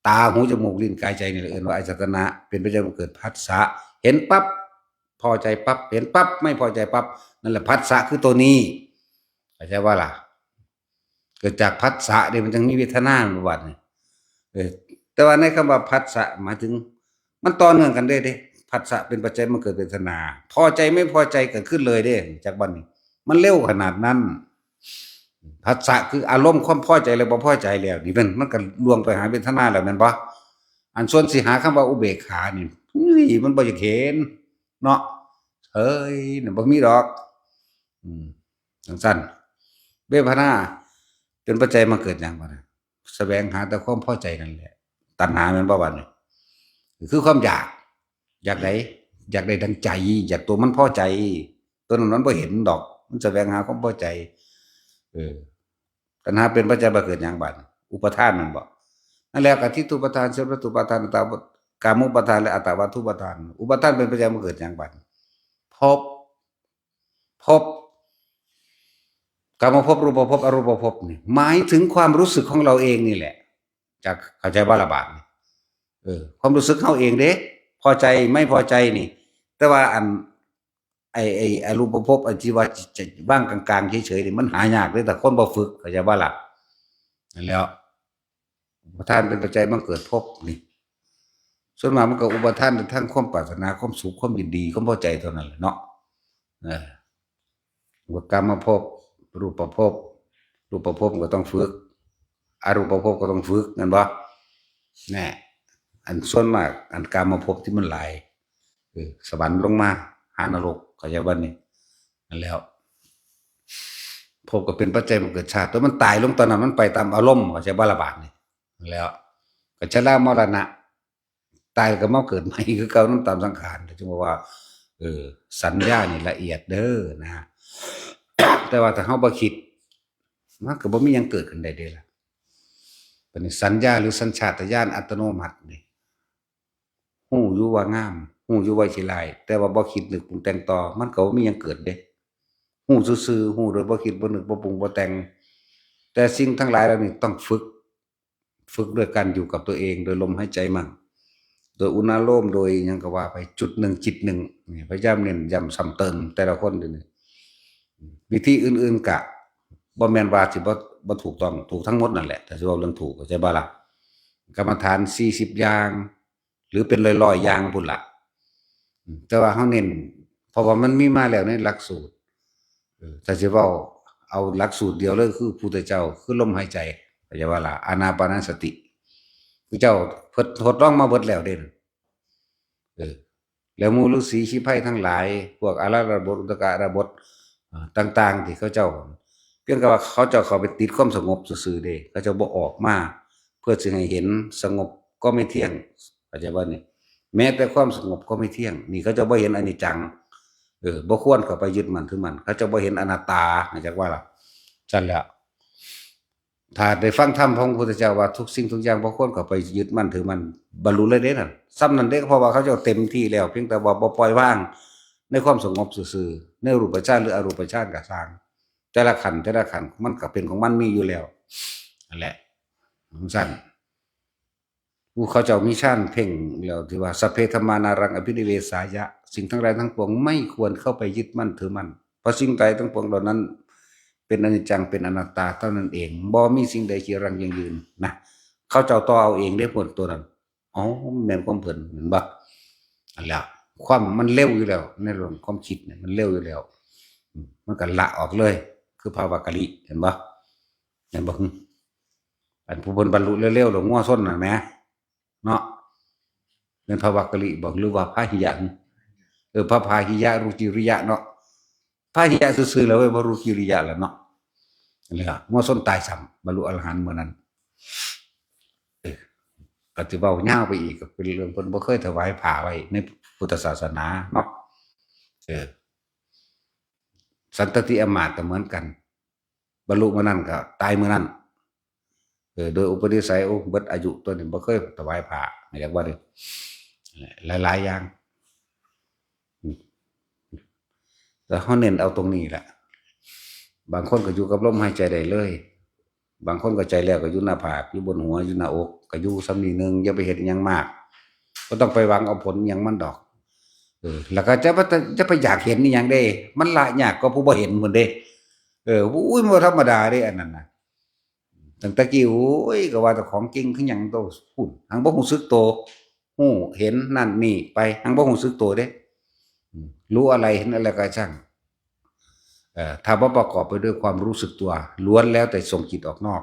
ตา หู จมูก ลิ้น กาย ใจ นี่แหละเอิ้นว่าอายตนะ เป็นปัจจัยมาเกิดผัสสะ เห็นปั๊บ พอใจปั๊บ เห็นปั๊บ ไม่พอใจปั๊บ นั่นแหละผัสสะคือตัวนี้ เข้าใจบ่ล่ะ เกิดจากผัสสะนี่มันจั่งมีเวทนา บัดนี้ เออ แต่ว่าในคำว่าผัสสะหมายถึง มันต่อเนื่องกันเด้ เด้ ผัสสะเป็นปัจจัยมาเกิดเวทนา พอใจไม่พอใจเกิดขึ้นเลยเด้ จักบ่นี่ มันเร็วขนาดนั้น ผัสสะคืออารมณ์ความพอใจและบ่พอใจแล้ว นี่มัน มันก็ล่วงไปหาเวทนาแล้วแม่นบ่ อันส่วนสิหาคำว่าอุเบกขานี่ เฮ้ย มันบ่อยากเห็น เนาะ เฮ้ย นั่นบ่มีดอก อืม จั่งซั้น เวทนาเป็นปัจจัยมาเกิดหยังบ่นะ แสวงหาแต่ความพอใจนั่นแหละ ตัณหาแม่นบ่บัดนี้ คือความอยาก อยากใด อยากได้ดังใจ อยากตัวมันพอใจ ตัวนั้นมันบ่เห็นดอก มันแสวงหาความพอใจ เออ ตัณหาเป็นปัจจัยมาเกิดหยังบัดนี้ อุปาทานแม่นบ่ นั่นแหละก็ทิฏฐุปาทาน สัพพะอุปาทาน อัตตา กามุปาทาน และอัตตวาทุปาทาน อุปาทานเป็นปัจจัยมาเกิดหยังบัดนี้ ภพ ภพ กามภพ รูปภพ อรูปภพนี่ หมายถึงความรู้สึกของเราเองนี่แหละ จักเข้าใจบ่ล่ะบาดนี้ เออ ความรู้สึกเฮาเองเด้ พอใจไม่พอใจนี่ แต่ว่าอัน ไอ้ ไอ้อรูปภพ อันที่ว่าจะวางกลางๆเฉยๆนี่ มันหายากเด้ แต่คนบ่ฝึก เข้าใจบ่ล่ะ นั่นแหล้ว อุปาทานเป็นปัจจัยมาเกิดภพนี่ ส่วนมากมันก็อุปาทานในทางความปรารถนา ความสุข ความยินดี ความพอใจเท่านั้นแหละเนาะ เออ ว่ากามภพ รูปภพ รูปภพก็ต้องฝึก อรูปภพก็ต้องฝึก แม่นบ่ แน่ อันส่วนมาก อันกามภพที่มันหลาย เออ สวรรค์ลงมา หานรก เข้าใจบ่นี่ นั่นแหล้ว ภพก็เป็นปัจจัยมาเกิดชาติ ตัวมันตายลงตอนนั้น มันไปตามอารมณ์ เข้าใจบ่ล่ะบาดนี้ แล้วก็ชรามรณะ ตายก็มาเกิดใหม่คือเก่า นำตามสังขาร จึงบอกว่า เออ สัญญานี่ละเอียดเด้อนะ แต่ว่าถ้าเฮาบ่คิด มันก็บ่มีหยังเกิดขึ้นได้เด้ล่ะ บัดนี้สัญญาหรือสัญชาตญาณอัตโนมัตินี่ ฮู้อยู่ว่างาม ฮู้อยู่ว่าขี้ร้าย แต่ว่าบ่คิดนึกปรุงแต่งต่อ มันก็บ่มีหยังเกิดเด้ ฮู้ซื่อๆ ฮู้โดยบ่คิดบ่นึกบ่ปรุงบ่แต่ง แต่สิ่งทั้งหลายเหล่านี้ต้องฝึก ฝึกด้วยการอยู่กับตัวเอง โดยลมหายใจมั่ง โดยอุณาโลม โดยหยังก็ว่าไป จุดหนึ่งจิตหนึ่ง นี่พยายามเน้นย้ำซ้ำเติมแต่ละคนเดี๋ยวนี้ วิธีอื่นๆกะบ่แม่นว่าสิบ่ บ่ถูกต้อง ถูกทั้งหมดนั่นแหละ ถ้าสิเว้าเรื่องถูก เข้าใจบ่ล่ะ กรรมฐานสี่สิบอย่าง หรือเป็นร้อยๆอย่างพุ้นล่ะ อืม แต่ว่าเฮาเน้น เพราะว่ามันมีมาแล้วในหลักสูตร เออ ถ้าสิเว้าเอาหลักสูตรเดียวเลย คือพุทธเจ้า คือลมหายใจ เข้าใจบ่ล่ะ อานาปานสติ คือเจ้าเพิ่นทดลองมาเบิดแล้วเด้ เออ แล้วหมู่ฤๅษีชีไพรทั้งหลาย พวกอาราธบท อุทกดาบท เอ่อ ต่างๆ ที่เขาเจ้า เพียงแต่ว่าเขาเจ้าเข้าไปติดความสงบซื่อๆเด้ เขาเจ้าบ่ออกมา เพื่อสิให้เห็นสงบก็ไม่เที่ยง เข้าใจบ่นี่ แม้แต่ความสงบก็ไม่เที่ยง นี่เขาเจ้าบ่เห็นอนิจจัง เออ บ่ควรเข้าไปยึดมั่นถือมั่น เขาเจ้าบ่เห็นอนัตตา เข้าใจบ่ล่ะ ซั่นแหละ ถ้าได้ฟังธรรมของพระพุทธเจ้าว่าทุกสิ่งทุกอย่างบ่ควรเข้าไปยึดมั่นถือมั่น บรรลุเลยเด้นั่น ซ่ำนั่นเด้ เพราะว่าเขาเจ้าเต็มที่แล้ว เพียงแต่ว่าบ่ปล่อยวางในความสงบซื่อๆ ในรูปฌานหรืออรูปฌานก็ซ่าง แต่ละขั้น แต่ละขั้นมันก็เป็นของมันมีอยู่แล้ว นั่นแหละ จั่งซั่น ผู้เขาเจ้ามีฌานเพ่งแล้วที่ว่า สัพเพธัมมานารังอภินิเวสายะ สิ่งทั้งหลายทั้งปวงไม่ควรเข้าไปยึดมั่นถือมั่น เพราะสิ่งใดทั้งปวงเหล่านั้น เป็นอนิจจัง เป็นอนัตตาเท่านั้นเอง บ่มีสิ่งใดจีรังยั่งยืนนะ เขาเจ้าต่อเอาเองเด้ พวกตัวนั้น อ๋อ แม่นความเพิ่น เห็นบ่ นั่นแหละ ความมันเร็วอยู่แล้ว ในเรื่องความคิดเนี่ยมันเร็วอยู่แล้ว อืม มันก็ละออกเลย คือพระวักกะลิ เห็นบ่ เห็นบ่ อันผู้เพิ่นบรรลุเร็วๆ แล้วงัวชนน่ะแหม เนาะ แม่นพระวักกะลิบ่ หรือว่าพาหิยะ เออ พระพาหิยะ รุจิริยะเนาะ พาหิยะซื่อๆ แล้วเว้ย บ่รู้กิริยะแล้วเนาะ นี่ล่ะ งัวชนตายซ้ำ บรรลุอรหันต์มื้อนั้น เออ ก็สิเว้ายาวไปอีก ก็เป็นเรื่องเพิ่นบ่เคยถวายผ้าไว้ในพุทธศาสนาเนาะ เออ สันตติอำมาตย์ก็เหมือนกัน บรรลุมื้อนั้นก็ตายมื้อนั้น เออ โดยอุปนิสัย โอ้ เบิดอายุตัวนี้ บ่เคยถวายผ้า เรียกว่าเด้อ หลายๆอย่าง อืม แต่เฮาเน้นเอาตรงนี้แหละ บางคนก็อยู่กับลมหายใจได้เลย บางคนก็ใจแล้วก็อยู่หน้าผาก อยู่บนหัว อยู่หน้าอก ก็อยู่ส่ำนี้หนึ่ง อย่าไปเฮ็ดอิหยังมาก บ่ต้องไปหวังเอาผลอิหยังมันดอก เออ แล้วก็จะไป จะไปอยากเห็นอิหยังเด้ มันละยากกว่าผู้บ่เห็นพุ้นเด้ เออ อุ้ย บ่ธรรมดาเด้ อันนั้นน่ะ ตั้งแต่กี้ โอ้ย ก็ว่าแต่ของเก่งคือหยังโต พุ้น หังบ่รู้สึกโต ฮู้เห็นนั่นนี่ไป หังบ่รู้สึกโตเด้ อืม รู้อะไรเห็นอะไรก็ช่าง เอ่อ ถ้าบ่ประกอบไปด้วยความรู้สึกตัว ล้วนแล้วแต่ส่งจิตออกนอก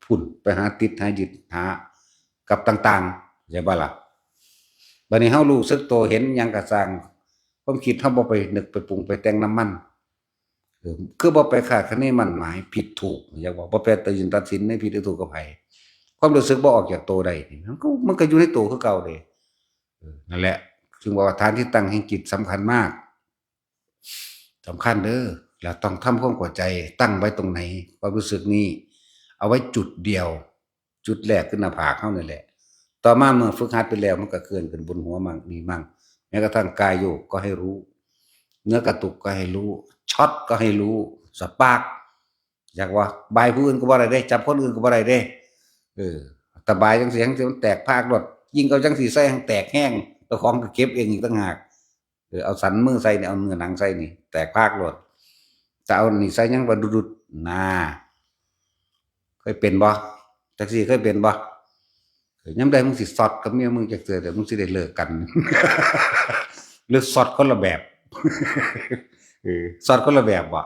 พุ้น ไปหาติด หายึด หากับต่างๆ เข้าใจบ่ล่ะ บัดนี้เฮารู้สึกโต เห็นหยังก็ช่าง ความคิดเฮาบ่ไปนึกไปปรุงไปแต่งนำมัน เออ คือบ่ไปคาดคะเนมั่นหมายผิดถูก อยากบอกบ่ไปตัดสินตัดสินในผิดหรือถูกกับไผ ความรู้สึกบ่ออกจากโตได้นี่ มันก็ มันก็อยู่ในโตคือเก่าเด้ เออ นั่นแหละ จึงบอกว่าฐานที่ตั้งแห่งจิตสำคัญมาก สำคัญเด้อ แล้วต้องทำความเข้าใจ ตั้งไว้ตรงไหน ความรู้สึกนี้ เอาไว้จุดเดียว จุดแรกคือหน้าผากเฮานี่แหละ ต่อมาเมื่อฝึกหัดไปแล้ว มันก็เคลื่อนขึ้นบนหัวมั่งนี่มั่ง แม้กระทั่งกายโยกก็ให้รู้ เนื้อกระตุกก็ให้รู้ ช็อตก็ให้รู้ สปาร์ก อยากว่าบายผู้อื่นก็บ่ได้เด้ จับคนอื่นก็บ่ได้เด้ เออ ถ้าบายจังซี่ จังซี่มันแตกพรากโลด ยิงเอาจังซี่ใส่ แฮ่งแตกแฮง เจ้าของก็เก็บเองอีกต่างหาก เออ เอาสันมือใส่นี่ เอาเนื้อหนังใส่นี่ แตกพรากโลด แต่เอานี่ใส่ยังว่าดุดๆ น่า เคยเป็นบ่ จังซี่เคยเป็นบ่ เออ ยามใดมึงสิซอดกับเมียมึงจักเทื่อ เดี๋ยวมึงสิได้เลิกกัน หรือซอดคนละแบบ เออ ซอดคนละแบบบ่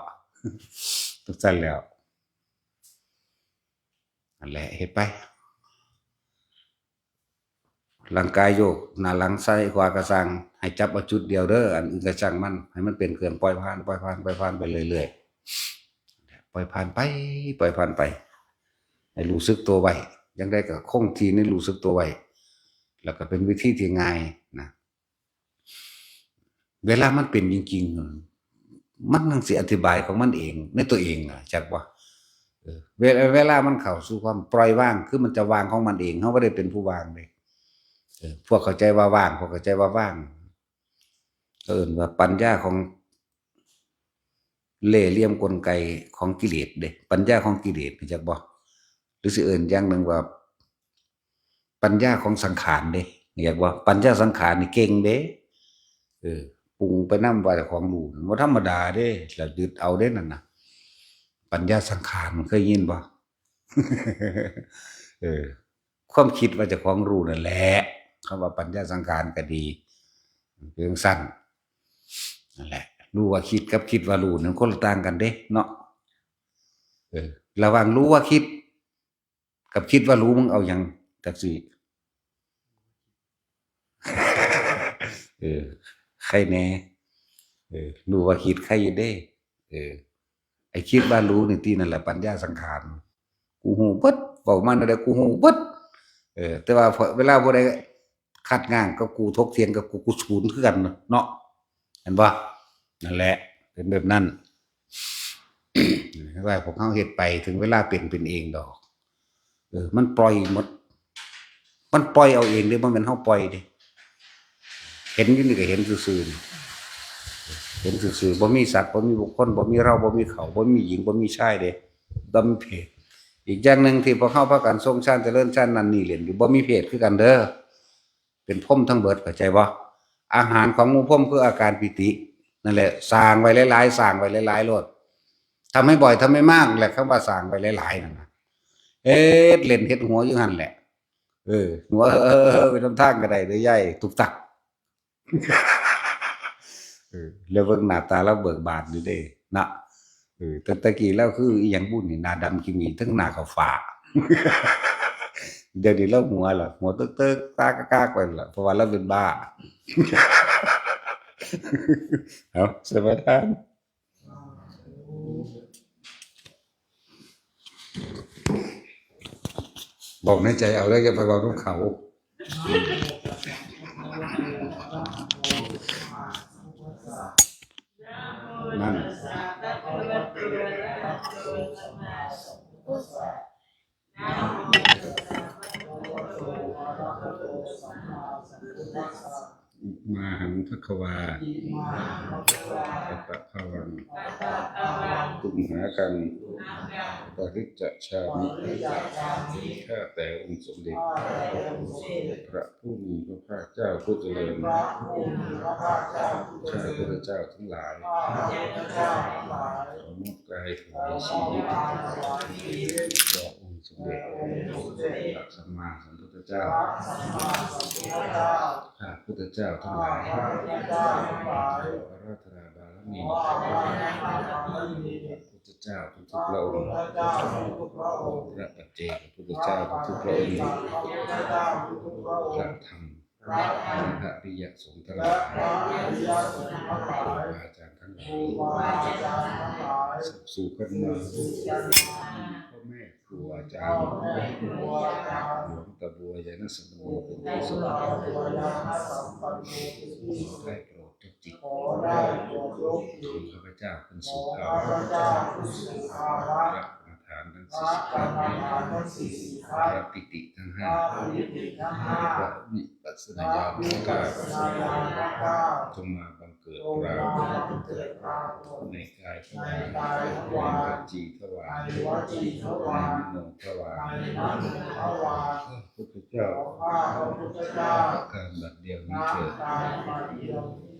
จังซั่นแล้ว นั่นแหละ เฮ็ดไป ร่างกายโยก หน้าหลังซ้ายขวาก็ซ่าง ให้จับเอาจุดเดียวเด้อ อันอื่นก็ซ่างมัน ให้มันเป็นเครื่องปล่อยผ่าน ปล่อยผ่าน ปล่อยผ่านไปเรื่อยๆ ปล่อยผ่านไป ปล่อยผ่านไป ให้รู้สึกตัวไว้ อย่างใดก็คงที่ในรู้สึกตัวไว้ แล้วก็เป็นวิธีที่ง่ายนะ เวลามันเป็นจริงๆ มันยังสิอธิบายของมันเองในตัวเองนะจักว่า เออ เวลา เวลามันเข้าสู่ความปล่อยวาง คือมันจะวางของมันเอง เขาไม่ได้เป็นผู้วางเลย เออ พวกเข้าใจว่าว่าง พวกเข้าใจว่าว่าง ก็เอิ้นว่าปัญญาของเล่ห์เหลี่ยมกลไกของกิเลสเด้ ปัญญาของกิเลส จักบ่ หรือสิเอิ้นอย่างหนึ่งว่า ปัญญาของสังขารเด้ อยากว่าปัญญาสังขารนี่เก่งเด้ เออ ปรุงไปนำว่าเจ้าของรู้ บ่ธรรมดาเด้ แล้วยึดเอาเด้นั่นน่ะ ปัญญาสังขาร เคยยินบ่ เออ ความคิดว่าเจ้าของรู้นั่นแหละ คำว่าปัญญาสังขารก็ดี เรื่องสั้น นั่นแหละ รู้ว่าคิดกับคิดว่ารู้นั่นคนละต่างกันเด้เนาะ เออ ระหว่างรู้ว่าคิด กับคิดว่ารู้ มึงเอาหยังจักสิ เออ ใครแน่ เออ รู้ว่าคิดใครอยู่เด้ เออ ไอ้คิดว่ารู้นี่ติ นั่นแหละปัญญาสังขาร กูฮู้เบิด เว้ามาแนวใดกูฮู้เบิด เออ แต่ว่าพอเวลาผู้ใดขัดง้างกับกู ถกเถียงกับกู กูสูนคือกันเนาะ เห็นบ่ นั่นแหละ เป็นแบบนั้น ว่าพวกเฮาเฮ็ดไป ถึงเวลาเป็น เป็นเองดอก เออ มันปล่อยหมด มันปล่อยเอาเองเด้ บ่แม่นเฮาปล่อยเด้ เห็นอยู่นี่ก็เห็นซื่อๆนี่ เห็นซื่อๆ บ่มีสัตว์ บ่มีบุคคล บ่มีเรา บ่มีเขา บ่มีหญิง บ่มีชายเด้ บ่มีเพศ อีกอย่างหนึ่งที่พวกเฮาพากันทรงฌาน เจริญฌานนั่นนี่เล่นอยู่ บ่มีเพศคือกันเด้อ เป็นพรหมทั้งเบิด เข้าใจบ่ อาหารของหมู่พรหมคืออาการปีติ นั่นแหละ สร้างไว้หลายๆ สร้างไว้หลายๆ โลด ทำให้บ่อย ทำให้มาก แหละ คำว่าสร้างไว้หลายๆ นั่นน่ะ เฮ็ดเล่นเฮ็ดหัวอยู่หั่นแหละ เออ หัว เออ เออ เออ ไปนำทางก็ได้เด้อยาย ตุกตัก เออ แล้วเบิ่งหน้าตาลาวเบิกบานอยู่เด้ นะ เออ แต่ตะกี้ลาวคืออีหยังบุนี่ หน้าดำขี้หมี ทั้งหน้าก็ฟ้า เดี๋ยวนี้ลาวหัวล่ะ หัวเติ๊กๆ ตากากๆ ไปล่ะ เพราะว่าลาวเป็นบ้า เอา สมาทาน บอกในใจเอาเด้อ อย่าไปเว้านำเขา นั่น อิมาหังภะคะวา อัตตะภาวัง ตุมหากัง ปริจจชามิ ข้าแต่องค์สมเด็จ พระผู้มีพระภาคเจ้าผู้เจริญ ข้าพระเจ้าทั้งหลาย ขอมอบกายถวายชีวิต ต่อองค์สมเด็จ พระสัมมาสัมพุทธเจ้า ข้าพุทธเจ้าทั้งหลาย ขออาราธนาบารมี พระพุทธเจ้าทุกๆพระองค์ พระปัจเจกพุทธเจ้าทุกๆพระองค์ พระธรรม พระอริยสงฆ์ทั้งหลาย ครูบาอาจารย์ทั้งหลาย สู่กันมา พ่อแม่ครูอาจารย์ หลวงตาบัวยานสัมปันโนเป็นที่สุด ได้โปรดยกจิตของข้าพเจ้าขึ้นสู่ภาวะพระกรรมฐานทั้งสี่สิบเก้านี้ พระปิติทั้งห้า พระวิปัสสนาญาณทั้งเก้า จงมาบังเกิดปรากฏในกายของข้าพเจ้า ในวจีทวาร ในมโนทวาร ข้าพระพุทธเจ้า ข้าพระพุทธเจ้า การบัดเดียวนี้เถิด การบัดเดียวนี้